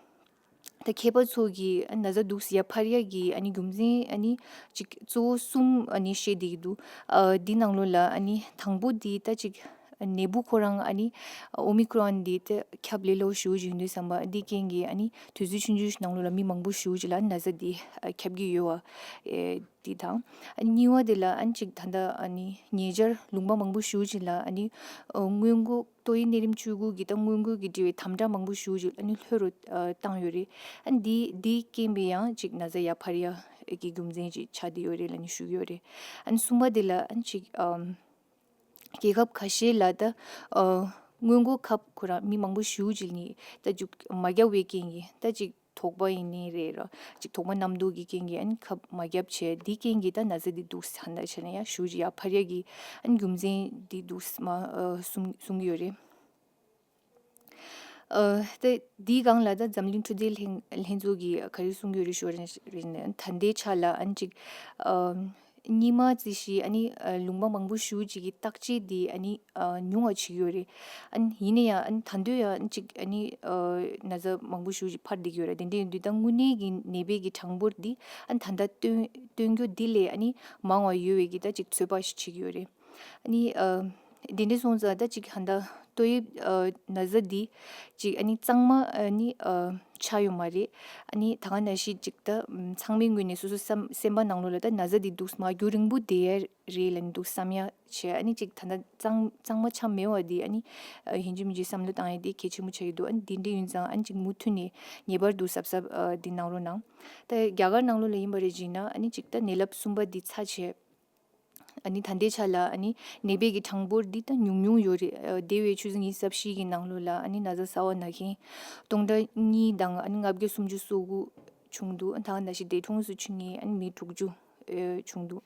ད་མཁས་པ་ཚོ་གིས་ན་ཚ་འདུག་སེ་ཡར་འཕར་ཡ་གི་ཨ་ནི་རྒྱུ་མཚན་ཨ་ནི་ཅིག་གཙོ་བོ་གསུམ་ཨ་ནི་བཤད་བསྡད་ཀྱི་འདུག་ཨ་འདི་ནང་ལོགས་ལ་ཨ་ནི་དང་པོ་འདི་ད་ཅིག་ནད་འབུ་ཁོ་རང་ཨ་ནི་ཨོ་མི་ཀྲོན་འདི་ད་ཁྱབ་ལས་སླ་པོ་ཞེ་པོ་ཅིག་ཡིན་དུས་ཙམ་པ། འདི་རྐྱེན་གྱིས་ཨ་ནི་དུས་ཚོད་ཆུང་ཆུང་ཞིག་ནང་ལོགས་ལ་མི་མང་པོ་ཞེ་པོ་ཅིག་ལ་ན་ཚ་འདི་ཨ་ཁྱབ་ཀྱི་ཡོད་པ་ཨེ་འདི་དང་། ཨ་གཉིས་པ་དེ་ལ་ཨ་ནི་ཅིག་ད་ལྟ་ཨ་ནི་ཉེ་ཆར་ལུང་པ་མང་པོ་ཞེ་པོ་ཅིག་ལ་ཨ་ནི་ཨ་སྔོན་འགོག་ཏོག་དབྱིབས་ནད་རིམས་བཅུ་དགུ་གི་ད་སྔོན་འགོག་གི་འབྲེལ་བའི་དམ་དྲག་མང་པོ་ཞེ་པོ་ཅིག་ཨ་ནི་ལྷོད་རུ་ཨ་བཏང་ཡོད་རེད། ཨ་ནི་འདི་འདི་རྐྱེན་པས་ཡང་ཅིག་ན་ཚ་ཡར་འཕར་ཡ་གི་རྒྱུ་མཚན་ཅིག་ཆགས་བསྡད་ཡོད་རེད་ལབ་ནས་ཞུ་གི་ཡོད་རེད། ཨ་ནི་གསུམ་པ་དེ་ལ་ཨ་ནི་ཅིག་ཨམ་རྒྱལ་ཁབ་ཁ་ཤས་ལ་ད་ཨ་སྔོན་འགོག་ཁབ་ཁོ་རང་མི་མང་པོ་ཞེ་པོ་ཅིག་ནས་ད་ཅིག་མ་བརྒྱབ་པའི་རྐྱེན་གྱིས། ད་ཅིག་དོགས་པ་ཡིན་ནའི་རེད་ར། ཅིག་དོགས་པ་རྣམ་རྟོག་གི་རྐྱེན་གྱིས་ཨ་ནི་ཁབ་མ་བརྒྱབ་བྱས། འདི་རྐྱེན་གྱིས་ད་ན་ཚ་འདི་འདུག་སེ་ད་ལྟ་བྱས་ན་ཡང་ཞེ་པོ་ཅིག་ཡར་འཕར་ཡ་གི་ཨ་ནི་རྒྱུ་མཚན་འདི་འདུག་སེ་མ་ཨ་གསུང་གསུང་གི་ཡོད་རེད། ཨ་ད་འདིའི་སྒང་ལ་ད་འཛམ་གླིང་འཕྲོད་བསྟེན་ལྷན་ལྷན་ཚོགས་ཀྱིས་ག་རེ་གསུང་གི་ཡོད་རེད་ཞུ་བ་རེད་ན། ད་ལྟའི་ཆ་ལ་ཨ་ནི་ཅིག་ཨ་སྔོན་མ་བརྩིས་ཤིང་ཨ་ནི་ཨ་ལུང་པ་མང་པོ་ཞེ་པོ་ཅིག་གི་བརྟག་དཔྱད་འདི་ཨ་ནི་ཨ་ཉུང་བ་བྱེད་ཀྱི་ཡོད་རེད། ཨ་ནི་ཡིན་ན་ཡང་ཨ་ནི་ད་དུང་ཡང་ཅིག་ཨ་ནི་ཨ་ན་ཚ་མང་པོ་ཞེ་པོ་ཅིག་འཕར་བསྡད་ཀྱི་ཡོད་རེད། དེ་འདྲ་ཡིན་དུས་ད་དངོས་གནས་ཀྱི་ནད་པའི་གི་གྲངས་འབོར་འདི་ཨ་ནི་ད་ལྟ་སྟོན་སྟོན་རྒྱུ་འདི་ལས་ཨ་ནི་མང་བ་ཡོད་པའི་གི་ད་ཅིག་ཚོད་དཔག་ཞིག་བྱེད་ཀྱི་ཡོད་རེད། ཨ་ནི་ཨ་དེ་འདྲ་སོང་ཙང་ད་ཅིག་ཧ་ད་ཏོག་དབྱིབས་ཨ་ན་ཚ་འདི་ཅིག་ཨ་ནི་གཙང་མ་ཨ་ནི་ཨ་ཆགས་ཡོད་མ་རེད། ཨ་ནི་ད་ག་ནང་བཞིན་ཅིག་ད་ཚང་མའི་ངོས་ནས་སོ་སོ་སེམས་སེམས་པ་ནང་ལོགས་ལ་ད་ན་ཚ་འདི་འདུག་སེ་མར་རྒྱུན་རིང་པོ་བསྡད་ཡ་རེད་ལབ་ནས་འདུག་བསམ་ཡ་བྱས། ཨ་ནི་ཅིག་ད་ལྟ་གཙང་གཙང་མ་ཆགས་མེད་པ་འདི་ཨ་ནི་ཨ་ཡིན་གཅིག་མིན་གཅིག་བསམ་བློ་བཏང་ཡ་འདི་གལ་ཆེན་པོ་ཆགས་ཀྱི་འདུག་ཨ་ནི་འདི་འདྲ་ཡིན་ཙང་ཨ་ནི་ཅིག་མུ་མཐུད་ནས་ངེས་པར་དུ་གཟབ་གཟབ་ཨ་འདི་གནང་རོགས་གནང་། ད་རྒྱ་གར་ནང་ལོགས་ལ་ཡིན་པ་རེད་བྱས་ན་ཨ་ནི་ཅིག་ད་ནད་རླབས་གསུམ་པ་འདི་ཚར་བྱས། ཨ་ནི་ད་ལྟའི་ཆ་ལ་ཨ་ནི་ནད་པའི་གི་གྲངས་འབོར་འདི་ད་ཉུང་ཉུང་ཡོད་རེད། ཨ་འདས་པའི་ཆུ་ཚོད་ཉི་ཤུ་རྩ་བཞི་གི་ནང་ལོགས་ལ་ཨ་ནི་ན་ཚ་གསར་པ་ན་མཁན་སྟོང་ཕྲག་གཉིས་དང་ཨ་ནི་ལྔ་བརྒྱ་སུམ་ཅུ་སོ་དགུ་བྱུང་འདུག་ད་ག་ནང་བཞིན་འདས་གྲོངས་སུ་ཕྱིན་མཁན་ཨ་ནི་མི་དྲུག་ཅུ་ཨེ་བྱུང་འདུག་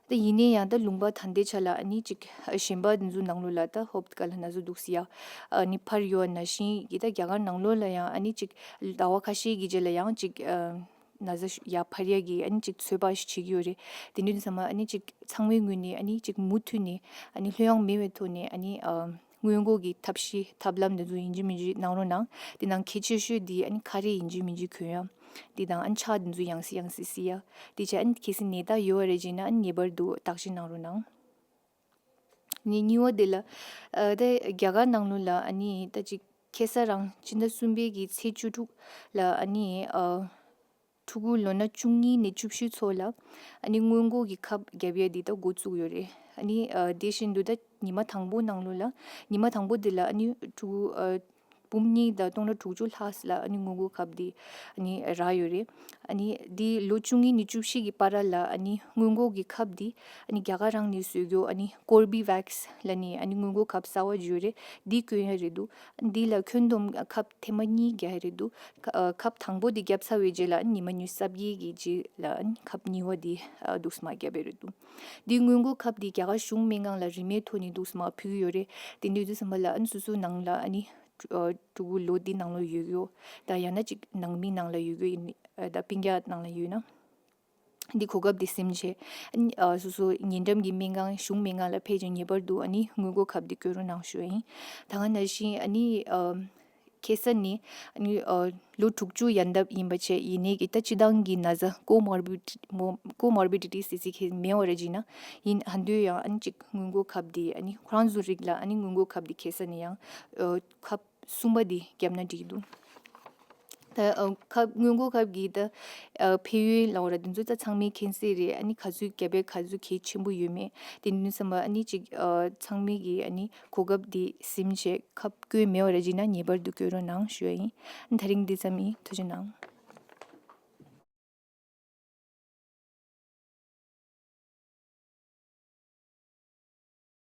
ད་ཡིན་ན་ཡང་ད་ལུང་པ་ད་ལྟའི་ཆ་ལ་ཨ་ནི་ཅིག་གཞན་པ་འདི་ཚོ་ནང་ལོགས་ལ་ད་ཧོབ་ཏེ་ག་ལ་ན་ཚ་འདུག་སེ་ཡ་ཨ་ནི་འཕར་ཡོད་པ་ནང་བཞིན་གྱི་ད་རྒྱ་གར་ནང་ལོགས་ལ་ཡང་ཨ་ནི་ཅིག་ཟླ་བ་ཁ་ཤས་ཀྱི་རྗེས་ལ་ཡང་ཅིག་ཨ་ན་ཚ་ཡར་འཕར་ཡ་གི་ཨ་ནི་ཅིག་ཚོད་དཔག་ཞིག་བྱེད་ཀྱི་ཡོད་རེད། དེ་འདྲ་དུས་ཙམ་པ་ཨ་ནི་ཅིག་ཚང་མའི་ངོས་ནས་ཨ་ནི་ཅིག་མུ་མཐུད་ནས་ཨ་ནི་ལྷོད་ཡངས་མེད་པའི་ཐོག་ནས་ཨ་ནི་ཨ་སྔོན་འགོག་གི་ཐབས་ཤེས་ཐབས་ལམ་འདི་ཚོ་ཡིན་གཅིག་མིན་གཅིག་གནང་རོགས་གནང་། དེ་ནང་གལ་ཆེ་ཤོས་འདི་ཨ་ནི་ཁ་རས་ཡིན་གཅིག་མིན་གཅིག་གོན་ཡ། དེ་དང་ཨ་ནི་ཕྱག་འདི་ཚོ་ཡང་སེ་ཡང་སེ་བསིལ་ཡ། དེ་བྱས་ཨ་ནི་གལ་སྲིད་ནད་རྟགས་ཡོད་པ་རེད་བྱས་ན་ཨ་ནི་ངེས་པར་དུ་བརྟག་དཔྱད་གནང་རོགས་གནང་། ནི་གཉིས་པ་དེ་ལ་ཨ་ད་རྒྱ་གར་ནང་ལོགས་ལ་ཨ་ནི་ད་ཅིག་ཁ་སང་རང་སྤྱི་ཟླ་གསུམ་པའི་གི་ཚེས་བཅུ་དྲུག་ལ་ཨ་ནི་ཨ་ཕྲུ་གུ་ལོ་ན་བཅུ་གཉིས་ནས་བཅུ་བཞི་ཚོ་ལ་ཨ་ནི་སྔོན་འགོག་གི་ཁབ་བརྒྱབ་ཡས་འདི་ད་འགོ་བཙུགས་ཡོད་རེད། ཨ་ནི་ཨ་དེ་བཞིན་དུ་ད་ཉི་མ་དང་པོ་ནང་ལོགས་ལ་ཉི་མ་དང་པོ་འདི་ལ་ཨ་ནི་ཕྲུ་གུ་ཨ་འབུམ་གཉིས་དང་སྟོང་ཕྲག་དྲུག་ཅུ་ལྷག་ལ་ཨ་ནི་སྔོན་འགོག་ཁབ་འདི་ཨ་ནི་རག་ཡོད་རེད། ཨ་ནི་འདི་ལོ་བཅུ་གཉིས་ནས་བཅུ་བཞི་གི་བར་ལ་ཨ་ནི་སྔོན་འགོག་གི་ཁབ་འདི་ཨ་ནི་རྒྱ་གར་རང་ནས་བཟོས་རྒྱུ་ཨ་ནི་ཀོར་བི་བེག་སི་ལབ་ནས་ཨ་ནི་སྔོན་འགོག་ཁབ་གསར་པ་ཅིག་ཡོད་རེད། འདི་གོན་ཡ་རེད་འདུག་འདི་ལ་ཁྱོན་བསྡོམས་ཁབ་ཐེངས་མ་གཉིས་རྒྱག་ཡ་རེད་འདུག་ཁ་ཨ་ཁབ་དང་པོ་འདི་བརྒྱབ་ཚར་བའི་རྗེས་ལ་ཨ་ནི་ཉི་མ་ཉི་ཤུ་རྩ་བརྒྱད་ཀྱི་རྗེས་ལ་ཨ་ནི་ཁབ་གཉིས་པ་འདི་ཨ་འདུག་སེ་མར་བརྒྱབ་ཡ་རེད་འདུག་འདི་སྔོན་འགོག་ཁབ་འདི་རྒྱ་གར་གཞུང་སྨན་ཁང་ལ་རིན་མེད་ཐོག་ནས་འདུག་སེ་མར་ཕུལ་གྱི་ཡོད་རེད། དེ་འདྲ་དུས་ཙམ་པ་ལ་ཨ་ནི་སོ་སོའི་ནང་ལ་ཨ་ནི་ཕྲུ་ཨ་ཕྲུ་གུ་ལོ་འདི་ནང་ལོགས་ཡོད་ཡོད་དང་ཡང་ན་ཅིག་ནང་མི་ནང་ལ་ཡོད་ཡོད་ཡིན་ཨ་ད་སྤུན་ཀྱག་ནང་ལ་ཡོད་ན། འདི་གོ་སྐབས་འདི་ཟིན་བྱས་ཨ་ནི་ཨ་སོ་སོ་ཉེ་འགྲམ་གྱི་སྨན་ཁང་གཞུང་སྨན་ཁང་ལ་ཕེབས་ཀྱང་ངེས་པར་དུ་ཨ་ནི་སྔོན་འགོག་ཁབ་འདི་བསྐྱོན་རོགས་གནང་ཞུ་ཡ་ཡིན། ད་ག་ནང་བཞིན་ཨ་ནི་ཨ་ཁ་སང་ནས་ཨ་ནི་ཨ་ལོ་དྲུག་ཅུ་ཡན་འདབ་ཡིན་པ་བྱས་ཡིན་ནའི་གི་ད་སྤྱིར་བཏང་གི་ན་ཚ་ཀོ་མོར་བི་ཌི་མོ་ཀོ་མོར་བི་ཌི་ཊི་ཟེར་ཟེར་མཁན་མེད་པ་རེད་བྱས་ན་ཡིན་ཧ་འདོད་ཡང་ཨ་ནི་ཅིག་སྔོན་འགོག་ཁབ་འདི་ཨ་ནི་ཁོ་རང་ཚོའི་རིགས་ལ་ཨ་ནི་སྔོན་འགོག་ཁབ་འདི་ཁ་སང་ནས་ཡང་ཨ་ཁབ་གསུམ་པ་འདི་བརྒྱབ་ན་འགྲིག་གི་འདུག་ད་ཨ་ཁབ་སྔོན་འགོག་ཁབ་ཀྱི་ད་ཨ་ཕན་ཡོན་ལབ་དགོས་རེད། དེ་ཚོ་ད་ཚང་མས་མཁྱེན་གསལ་རེད། ཨ་ནི་ག་ཚོད་ག་པར་ག་ཚོད་གལ་ཆེན་པོ་ཡོད་མེད་དེ་འདི་ཚང་མ་ཨ་ནི་ཅིག་ཨ་ཚང་མས་ཀྱི་ཨ་ནི་གོ་སྐབས་འདི་ཟིན་བྱས་ཁབ་བསྐོན་མེད་པ་རེད། བྱས་ན་ངེས་པར་དུ་བསྐོན་རོགས་གནང་ཞུ་ཡ་ཡིན། ཨ་ནི་དེ་རིང་འདི་ཙམ་ཡིན། ཐུགས་རྗེ་གནང་།